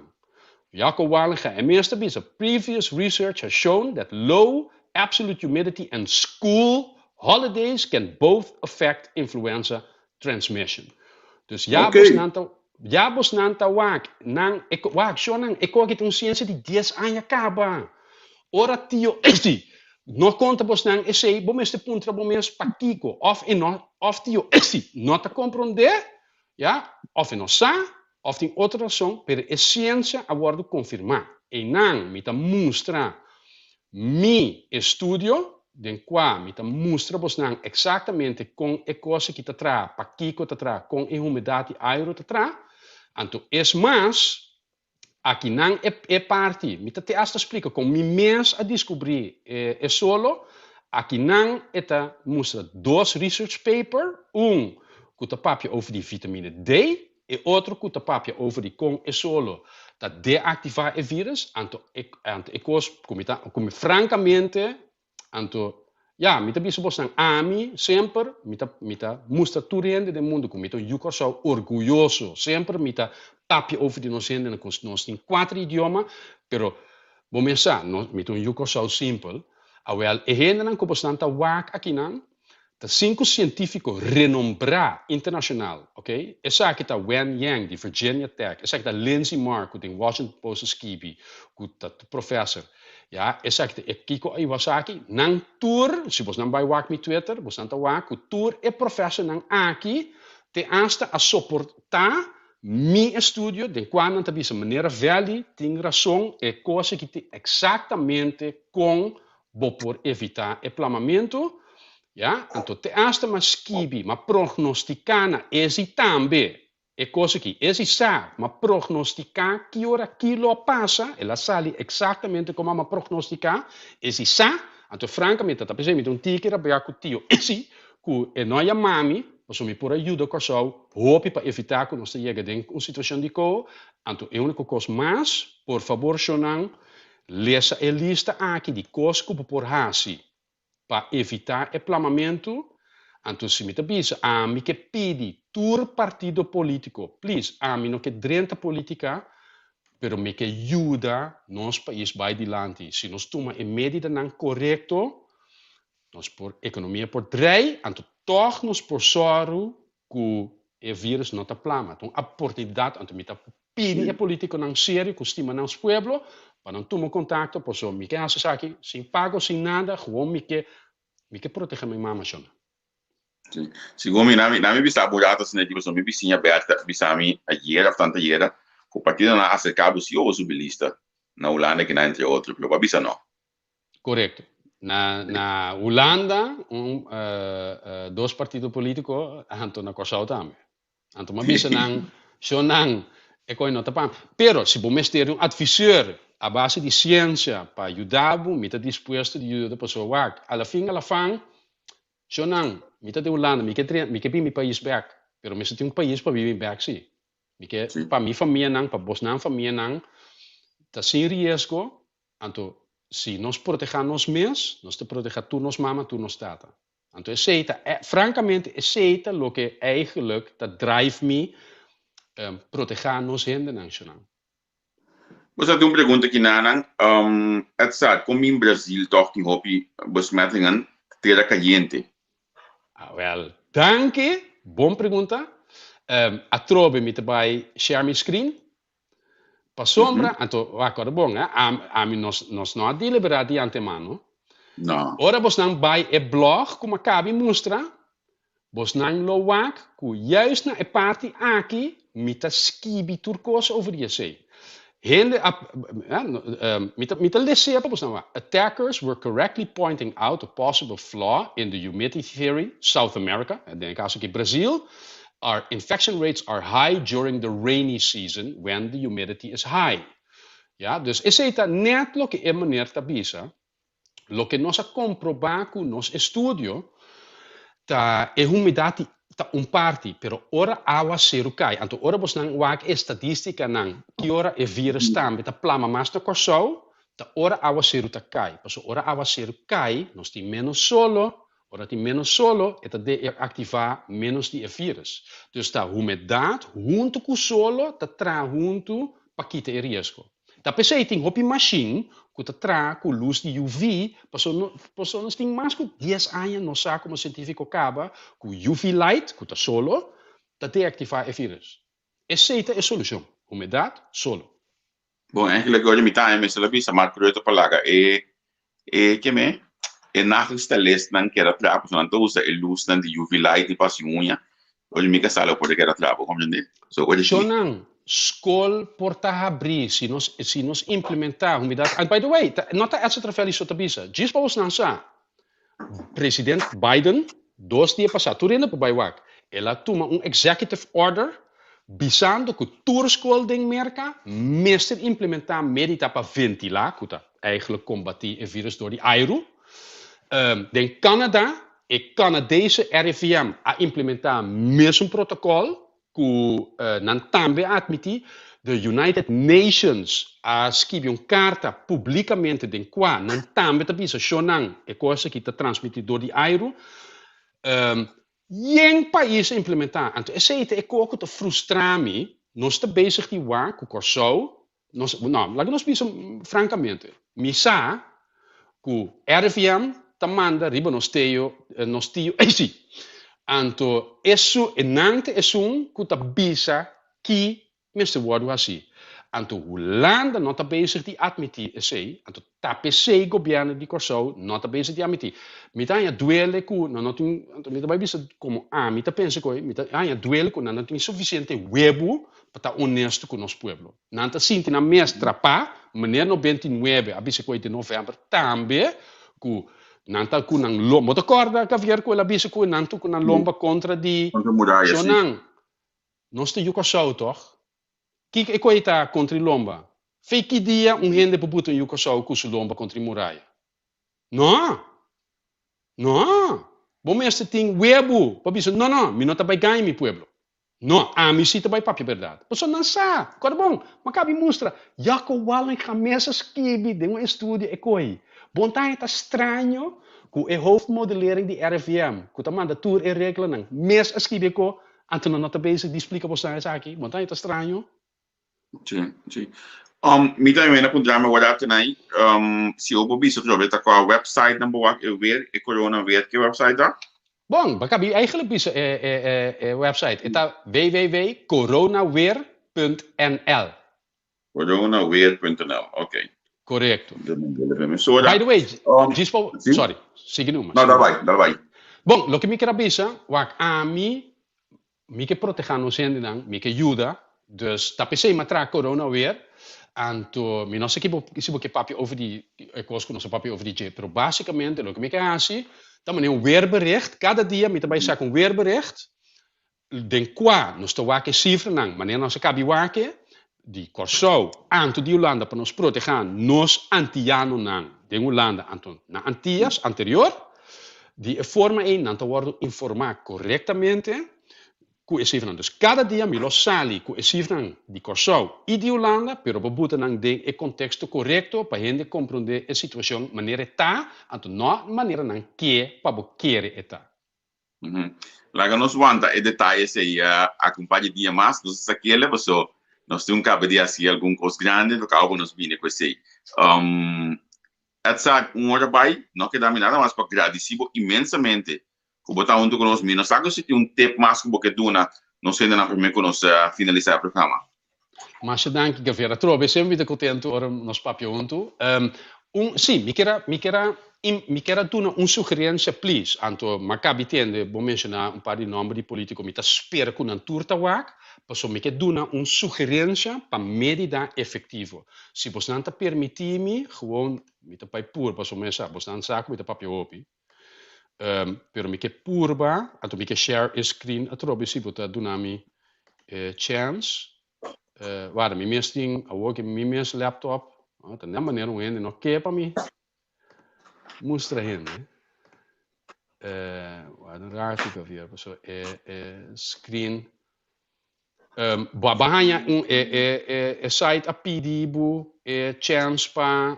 Jacco Walinga e mes ta bisa, "Previous research has shown that low absolute humidity and school holidays can both affect influenza transmission." Dus ja, ja bosnan ta wak, nan, wak, shonan, e kos aki un siensia di 10 aña kaba. Ora Tio Izzy no konta bosnan esei, bo mester puntra bo mes pakiko, of e no, of Tio Izzy no ta komprondé, ja, of e no sa, of tin otro rason, pero e siensia a wòrdu konfirmá. I nan, mi ta mustra mi estudio, den kua mi ta mustra bosnan eksaktamente kon e kos aki ta traha, pakiko ta traha, kon e humedat di airu ta traha. Anto es mas, aki nan e parti, mi ta te hasta splika kon mi mes a deskubrí e solo, aki nan e ta mustra dos research paper, un ku ta papia over di vitamina D, e otro ku ta papia over di kon e solo ta deaktivá e virus. Anto e kos ku mi frankamente, anto, ja, mi ta bisa bosnan, ami semper mi ta mustra tur hende den mundu ku mi ta un yu Kòrsou orguyoso. Semper mi ta papia over di nos hende, nos tin kuater idioma, pero bo mes sa, no, mi ta un yu Kòrsou simpel. Awel, e hendenan ku bosnan ta wak akinan, ta sinku sientífiko renombrá internashonal, ok? Esaki ta Wen Yang di Virginia Tech, esaki ta Lindsay Mark, ku den Washington Post a skibi, ku ta professor. Ja, esaki ta Kiko Iwasaki, nan tur, si bosnan bai wak mi Twitter, bosnan ta wak ku tur e professornan aki te hasta a soportá mi estudio, den kua nan ta bisa manera Valley tin rason, e kos aki ta eksaktamente kon bo por evitá e plamamentu. Ja, anto te hasta m'a skibi, m'a prognostiká na esei tambe. E kos aki, esei sa, m'a prognostiká ki ora ki lo pasa, el a sali eksaktamente komo m'a prognostiká, esei sa. Anto frankamente, ta pensei mi un tiki rabia ku Tio Izzy, ku e no a yama mi, pasobra mi por a yuda Kòrsou hopi pa evitá ku nos ta yega den un situashon di kou. Anto e úniko kos mas, por fabor, shonan, lesa e lista aki di kos ku bo por hasi pa evitá e plamamentu. Anto si mi ta bisa, ami ke pidi tur partido polítiko, please, ami no ke drenta polítika, pero mi ke yuda nos pais bai dilanti. Si nos tuma e medidanan korekto, nos por ekonomia por drei, anto tòg nos por sòru ku e virus no ta plama. Un oportunidat, anto mi ta pidi e polítikonan serio ku stima nos pueblo, pa nan tuma kontakto, pasobra mi ke hasi esaki sin pago, sin nada, gewoon mi ke protegé mi mama, shona. Si. Segun mi, nami bisa burato asina aki, pasobra mi bisiña Berta bisa mi ayera of tantu ayera, ku partidonan a aserká bo si bo subi lista na Hulanda kinan, entre otro, pero bo a bisa no. Korekto. Na Hulanda, dos partido polítiko, anto na Kòrsou tambe. Anto m'a bisa nan, shonnan, e kos no ta pa. Pero si bo mester un advisor a base di siensia pa yuda bo, mi ta dispuesto di yuda, pasobra wak, a la fin a la fan, shonnan, mi ta di Hulanda, mi ke bin mi pais bèk, pero mi tin un pais pa biba bèk si. Mi ke pa mi famianan, pa bosnan famianan, ta sin riesgo. Anto si nos protehá nos mes, nos ta protehá tur nos mama, tur nos tata. Anto esei ta, frankamente, esei ta loke eigenlijk ta drive mi, protehá nos hendenan, shonnan. Bo tin un pregunta aki, Nanan. Het staat, kon in Brasil toch tin hopi besmettingen, tera kayente? Ah, wel, danki. Bon pregunta. Atrobe mi ta bai share mi screen. Pasobra, anto, awor bon, eh? Ami nos no a deliberá di antemano. No. Ora bosnan bai e blog, ku m'a kaba di mustra, bosnan lo wak ku juist na e parti aki mi ta skibi tur kos over di esei. Hende, mi ta lesa pa bosnan wak. "Attackers were correctly pointing out a possible flaw in the humidity theory. South America, den kaso aki Brazil, our infection rates are high during the rainy season when the humidity is high." Ja, dus esei ta net loke e meneer ta bisa. Loke nos a komprobá ku nos estudio ta e humedat ta un parti, pero ora awaseru kai, anto ora bosnan wak estadístikanan, ki ora e virus tambe ta plama mas na Kòrsou, ta ora awaseru ta kai. Pasobra ora awaseru kai, nos tin menos solo, ora tin menos solo, e ta deaktivá menos di e virus. Dus ta humedat huntu ku solo ta traha huntu pa kita e riesgo. Ta p'esei tin hopi mashin ku ta traha ku lus di UV, pasobra no pasobra nos tin mas ku dies aña nos sa komo sientífiko kaba ku UV light, ku ta solo, ta deaktivá e vírus. Esei ta e solushon, humedat, solo. Bon, eigenlijk oye mi ta mester a bisa Mark Rutte pa laga e e keme e nagelstylistnan keda traha pasobra nan ta usa e lusnan di UV light pa hasi uña. Oye mi kasá lo por keda traha, bo komprende? So oye si. Shonnan, skol por ta habrí si nos si nos implementá humidat. And by the way, ta no ta Edson Trafelli so ta bisa. Djis pa bosnan sa, President Biden dos dia pasá, tur hende por bai wak, el a tuma un executive order bisando ku tur skol den Merka mester implementá medida pa ventilá, ku ta eigenlijk kombatí e virus dor di airu. Den Canada, e Canadese RIVM a implementá mesun protokòl ku nan tambe a atmití. The United Nations a skibi un karta publikamente den kua nan tambe ta bisa shonnan e kos aki ta transmití dor di airu. Yen pais a implementá. Anto esei ta e kos ku ta frustra mi. Nos ta bezig di wak ku Kòrsou Nos, no, laga nos bisa francamente, mi sa cu RVM ta manda riba nos teo, nos tio, ey si! Anto esu, e nan ta esun cu ta bisa ki mester wordo haci. Anto Hulanda no ta bezig di admiti esey, anto ta p'esey gobierno di Corsou no ta bezig di admiti. Mi ta haña duele cu nan no tin, anto mi ta bay bisa como ami ta pensa cu mi ta haña duele cu nan no tin suficiente webu pa ta honesto ku nos pueblo. Nan ta sinti nan mes trapá, meneer 99 a bisa ku ei den novèmber tambe ku nan ta ku nan lomba. Bo ta kòrda, Javier, ku el a bisa ku nan ta ku nan lomba kontra di Kontra muraya, si. Shonnan, nos ta yu Kòrsou tòg? Kiko e koi ta kontra i lomba? Fei ki dia un hende por buta un yu Kòrsou ku su lomba kontra i muraya? No! No! Bo mester tin webu pa bisa, no, no, mi no ta bai gaña mi pueblo. No, ami si ta bai papia berdad. Pasobra nan sa, kòrda bon, m'a kabi mustra, Jacco Wallinga mes a skibi den un estudio e koe. Bon ta ta straño ku e hoofdmodelering di RIVM, ku ta manda tur e reglanan, mes a skibi e ko, anto nan no ta bezig di splika bosnan esaki. Bon ta ta straño. Sí, sí. Mi tambe a puntra mi wak tenai, si bo por bisa trobe ta kua website nan bo wak e weer, e corona weer ke website ta? Bon, bo kabi eigenlijk bisa e, e, e, e website. E ta www.coronaweer.nl. Coronaweer.nl, ok. Korekto. By the way, djis pa, sorry, sigui numa. No, dal bai, dal bai. Bon, loke mi kier a bisa, wak, ami Mi ke protehá nos hendenan, mi ke yuda, dus ta p'esei mi a traha corona weer, anto mi no sa ki bo si bo ke papia over di e kos ku nos a papia over di dje, pero basikamente loke mi ke hasi ta manera un weerbericht, kada dia mi ta bai saka un weerbericht den kua nos ta wak e sifranan manera nos a kabi wak e di Kòrsou anto di Hulanda pa nos protehá nos antianonan den Hulanda anto na Antias anterior. Di e forma ei nan ta wòrdu informá korektamente ku e sifranan. Dus kada dia mi lo sali ku e sifranan di Kòrsou i di Hulanda, pero bo buta nan den e konteksto korekto pa hende komprondé e situashon manera e ta, anto no manera nan ke pa bo kere e ta. Laga nos wanta e detayes ei aki un par di dia mas. Nos a sak'el paso nos tin un kaba di hasi algun kos grandi, lo kaba ku nos bini ku esei. Edzard, un ora bai, no keda mi nada mas pa gradisí bo inmensamente ku bo ta huntu ku nos. Mi no sa ku si tin un tip mas ku bo ke duna nos hendenan promé ku nos finalisá e programa. Masha danki, Gavier. Atrobe, semper mi ta kontentu ora nos papia huntu. Un, sí, mi kier a, mi kier a, mi kier a duna un sugerensia, please. Anto, m'a kabi tende bo menshoná un par di nòmber di polítiko. Mi ta spera ku nan tur ta wak, pasobra mi ke duna un sugerensia pa medida efektivo. Si bosnan ta permití mi, gewoon mi ta bai purba, pasobra mi sa, bosnan sa ku mi ta papia hopi, pero mi ke purba, anto mi ke share e screen atrobe si bo ta duna mi e chance. Wara, mi mes tin, awor ke mi mes laptop, ta net manera un hende no ke pa mi mustra hende. Wara un ratu, Javier, pasobra e screen. Bo a baña un e e e e site a pidi bo e chance pa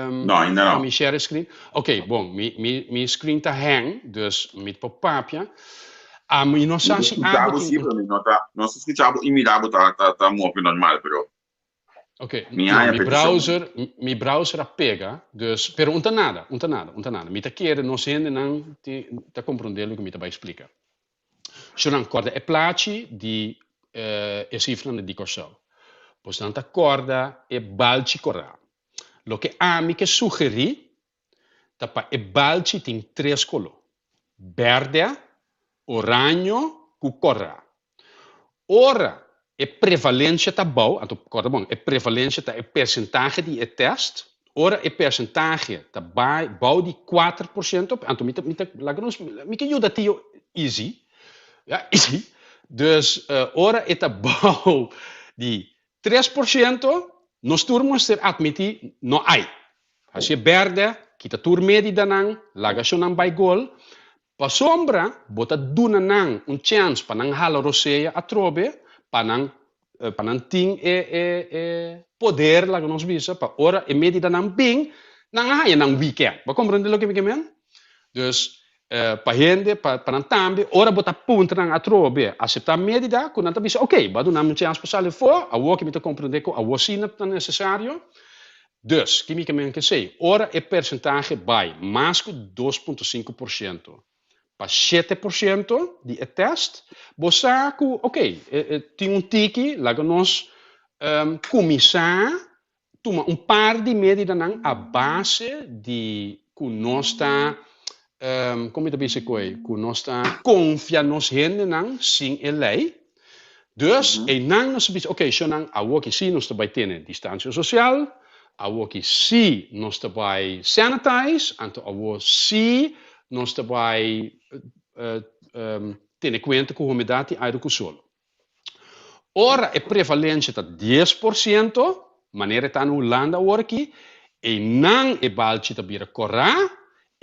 No, ainda pa no. mi share screen? Ok, bon, mi mi mi screen ta hang, dus mi por papia. A mi no Mi sa ta si skucha abo bo tin sí, un pero mi no ta, nos ta skucha bo i mira bo ta ta ta move normal, pero. Ok, Mi no, mi browser, mi browser a pega, dus, pero un ta nada, un ta nada, un ta nada. Mi ta kere nos hendenan ta komprondé loke mi ta bai splika. Shornan kòrda e plachi di e sifranan di Kòrsou. Bosnan ta kòrda e balchi kòrá. Loke ami ke sugerí ta pa e balchi tin tres koló, bèrdè, oraño ku kòrá. Ora e prevalensia ta bou, anto kòrda bon, e prevalensia ta e persentahe di e tèst, ora e persentahe ta bai bou di 4%, anto mi ta mi ta laga nos mi ke yuda tio easy, ya easy, dus ora e ta bou di 3%, nos tur mester atmití no ai. Hasié bèrdè, kita tur medidanan, laga shonnan bai gol, Pasobra bo ta duna nan un chèns pa nan hala rosea atrobe, pa nan pa nan tin e e e poder, laga nos bisa, pa ora e medidanan bin, nan a haña nan wikènt. Bo a komprendé loke mi ke men? Dus, pa hende, pa pa nan tambe, ora bo ta puntra nan atrobe aseptá medida, ku nan ta bisa, oké, bo a duna mi un chèns pa sali afó, awor ke mi ta komprendé ku awor sí ta nesesario. Dus, ki mi ke men kesei? Ora e persentahe bai mas ku 2.5% pa 7% di e tèst, bo sa ku oké, tin un tiki, laga nos kuminsá tuma un par di medidanan a base di ku nos ta, kon mi ta bisa koe, ku nos ta konfia nos hendenan sin e lei. Dus, einan nos a bisa, oké, shownan, awoki sí nos ta bai tene distansia sosial, awoki sí nos ta bai sanitize, anto awo sí nos ta bai tene kuenta ku humedat i airu ku solo. Ora e prevalensia ta 10%, manera e ta na Hulanda aworakí, einan e balchi ta bira kòrá,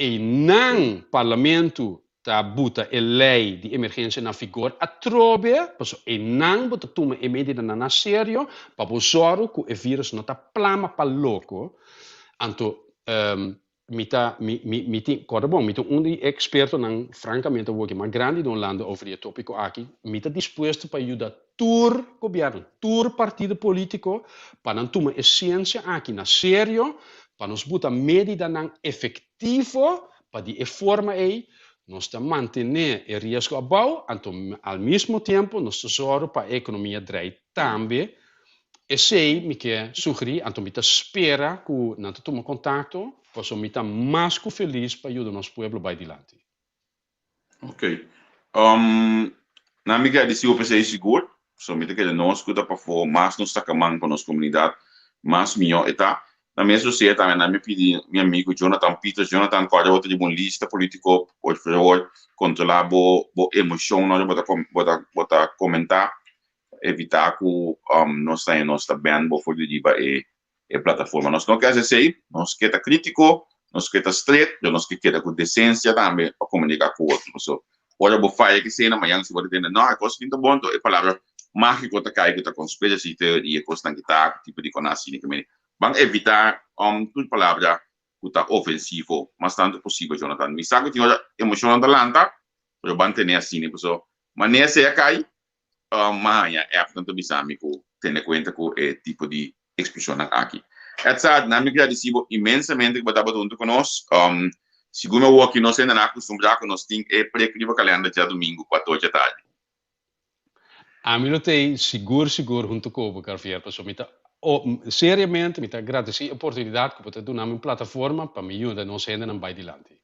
einan parlamentu ta buta e lei di emergensia na vigor atrobe, pasobra einan bo ta tuma e medidanan na serio pa bo zòru ku e virus no ta plama pa loko. Anto mi ta mi mi mi tin kòrda bon mi ta un di e ekspertonan frankamente awor ki mas grandi den Hulanda over di e topiko aki, mi ta dispuesto pa yuda tur gobièrnu, tur partido polítiko pa nan tuma e siensia aki na serio pa nos buta medidanan efektivo Pa di e forma ei nos ta mantené e riesgo abou, anto al mismo tiempo nos ta zòru pa e ekonomia drei tambe. Esei mi ke sugerí, anto mi ta spera ku nan ta tuma kontakto, pasobra mi ta mas ku felis pa yuda nos pueblo bai dilanti. Ok. Nan mi gradisí bo p'esei sigur. So mi ta kere nos ku ta pafó mas nos saka man pa nos komunidat mas mihó e ta. Na mes dosé tambe nan mi pidi mi amigu Jonathan Pieters, Jonathan kòrda bo ta riba un lista polítiko por favor kontrolá bo bo emoshon ora bo ta bo ta bo ta komentá evitá ku nos ta nos ta bèn bo for di riba e e plataforma. Nos no ke hasi esei, nos ke ta kritiko, nos ke ta stret, pero nos ke keda ku desensia tambe pa komuniká ku otro. Pasobra ora bo faya ki esei na mañana si bo ta tende, no, e kos aki no ta bon, enton e palabra mágiko ta kai ku ta conspiracy theory, e kosnan ki ta ku tipo di kona asina. Ban evitá tur palabra ku ta ofensivo mas tantu posibel, Jonathan. Mi sa ku tin ora emoshonnan ta lanta, pero ban tene asina, pasobra manera esei a kai, Ma haña app nan ta bisa mi ku tene kuenta ku e tipo di ekspreshonnan aki. Edzard, nan mi gradisí bo inmensamente ku bo tabata huntu ku nos. Sigun mi awor aki nos hende nan a kustumbrá ku nos tin e prek riba kalènder djadumingu kuator djatardi. Ami lo t'ei sigur sigur huntu ku bo, Garfier, pasobra mi ta seriamente mi ta gradisí e oportunidat ku bo ta duna mi un plataforma pa mi yuda nos hendenan bai dilanti.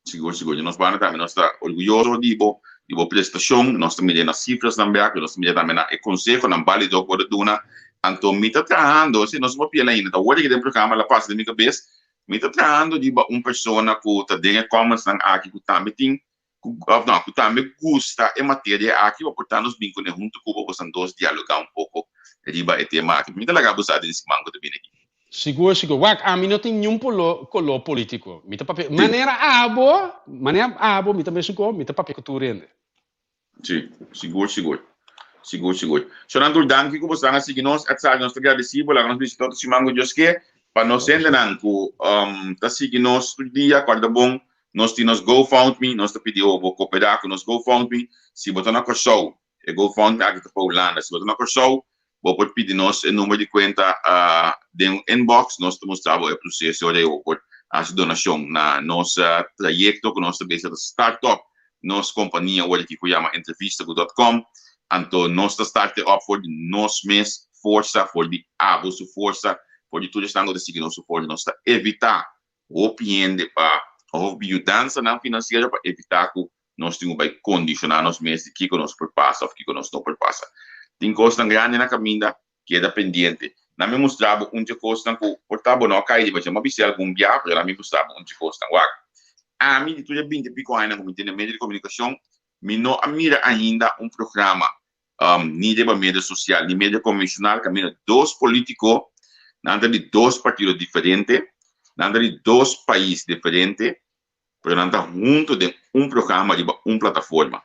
Sigur, sigur. Di nos banda tambe nos ta orguyoso di bo, di bo prestashon. Nos ta mira na sifrasnan bek, nos ta mira tambe na e konsehonan bálido ku bo ta duna. Anto mi ta trahando, si nos no papia ainda, ta wòrdu aki den programa, el a pasa den mi kabes, mi ta trahando riba un persona ku ta den e commentsnan aki ku tambe tin, ku, òf no, ku tambe gusta e materia aki, pa por ta nos bin kuné huntu ku bo, boso dos dialogá un poko riba e tema aki. Mi ta laga bo sa den siman ku ta bini aki. Sigur, sigur. Wak, ami no tin niun polo, koló polítiko. Mi ta papia, manera abo, manera abo, mi ta mesun ku, mi ta papia ku tur hende. Sí, sigur, sigur. Sigur, sigur. Shonnan tur danki ku bosnan a sigui nos. Etzar, nos ta gradisí bo. Laga nos bishita otro siman ku Dios ke. Pa nos hendenan ku ta sigui nos tur dia, kòrda bon, nos tin nos GoFundMe. Nos ta pidi bo koperá ku nos GoFundMe. Si bo ta na Kòrsou, e GoFundMe aki ta pa Hulanda. Si bo ta na Kòrsou, Bo por pidi nos e number di kuenta den un inbox, nos ta mustra bo e proseso ora bo por hasi donashon na nos trayekto ku nos ta bisa ta start up nos kompania ora ki ku yama entrevista ku dot com. Anto nos ta start e up for di nos mes forsa, for di abo su forsa, for di tur esnan ku ta sigui nos su forsa. Nos ta evitá hopi hende pa hopi yudansanan finansiero pa evitá ku nos tin ku bai kondishoná nos mes di kiko nos por pasa òf kiko nos no por pasa. Tin kosnan grandi na kaminda, keda pendiente. Nan mi mustra bo un dje kosnan ku por ta bo no a kai riba dje. Mi a bis'é algun bia, pero nan mi mustra bo un dje kosnan. Wak, ami di tur e binti piko añanan ku mi tin den medio di komunikashon, mi no a mira ainda un programa ni riba medio sosial ni medio konvenshonal kaminda dos polítiko, nan ta di dos partido diferente, nan ta di dos pais diferente, pero nan ta hunto den un programa riba un plataforma.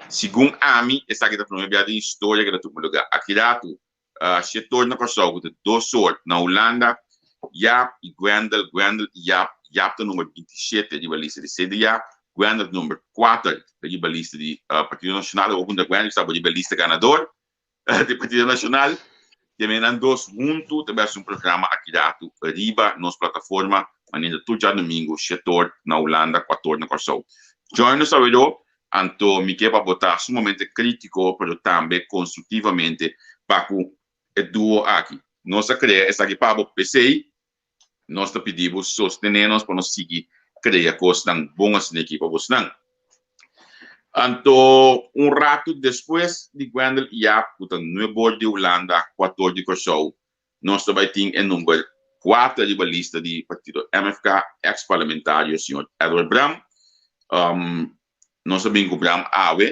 Segun ami, esaki ta prome bia den historia ku ta tuma lugar. Aki ratu, Shetor na Kòrsou ku ta dos or na Hulanda, Jaap i Gwendel, Gwendel i Jaap, Jaap ta number 27 riba lista di CDA, Gwendel ta number 4 riba lista di Partido Nacional. Awor puntra Gwendel si ta riba lista ganador di Partido Nacional. Te nan dos huntu ta bes un programa aki ratu riba nos plataforma manera tur djadumingu shetor na Hulanda, kuator na Kòrsou. Join nos aweró, anto mi ke pa bo ta sumamente krítiko pero tambe konstruktivamente pa ku e duo aki. Nos a krea esaki pa bo, p'esei nos ta pidi bo sostené nos pa nos sigui krea kosnan bon asina aki pa bosnan. Anto un ratu despues di Gwendel i Jaap ku ta nuebor di Hulanda, kuator di Kòrsou, nos ta bai tin e number kuater riba lista di partido MFK, eks parlamentario señor Edward Bram. Nos a bin ku Bram awe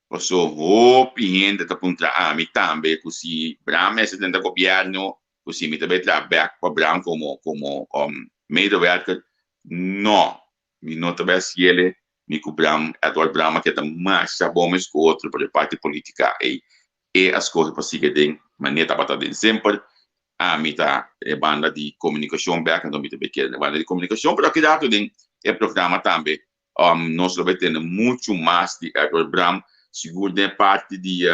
paso hopi hende ta puntra ami tambe ku si Bram mester drenta gobièrnu, ku si mi ta bai traha bèk pa Bram komo komo medewerker. No, mi no ta bai hasiele, mi ku Bram, Edward Bram a keda masha bon mes ku otro, pero e parti politica ei e a skohe pa sigui aden, manera tabata aden semper. Ami ta e banda di komunikashon bèk, anto mi ta bai keda den e banda di komunikashon, pero aki rato den e programa tambe nos lo bai tende muchu mas di Edward Bram, sigur den e parti di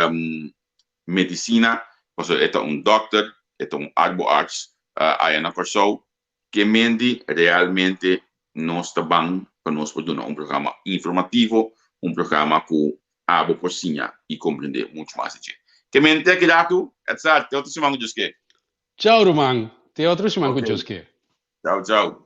medisina, pasobra e ta un dòkter, e ta un arboarts aya na Kòrsou. Ke menti realmente nos ta ban pa nos por duna un programa informativo, un programa ku abo por siña i komprendé muchu mas di dje. Ke menti aki ratu, Edsard, te otro siman ku Dios ke. Chao ruman, te otro siman ku Dios ke. Chao chao.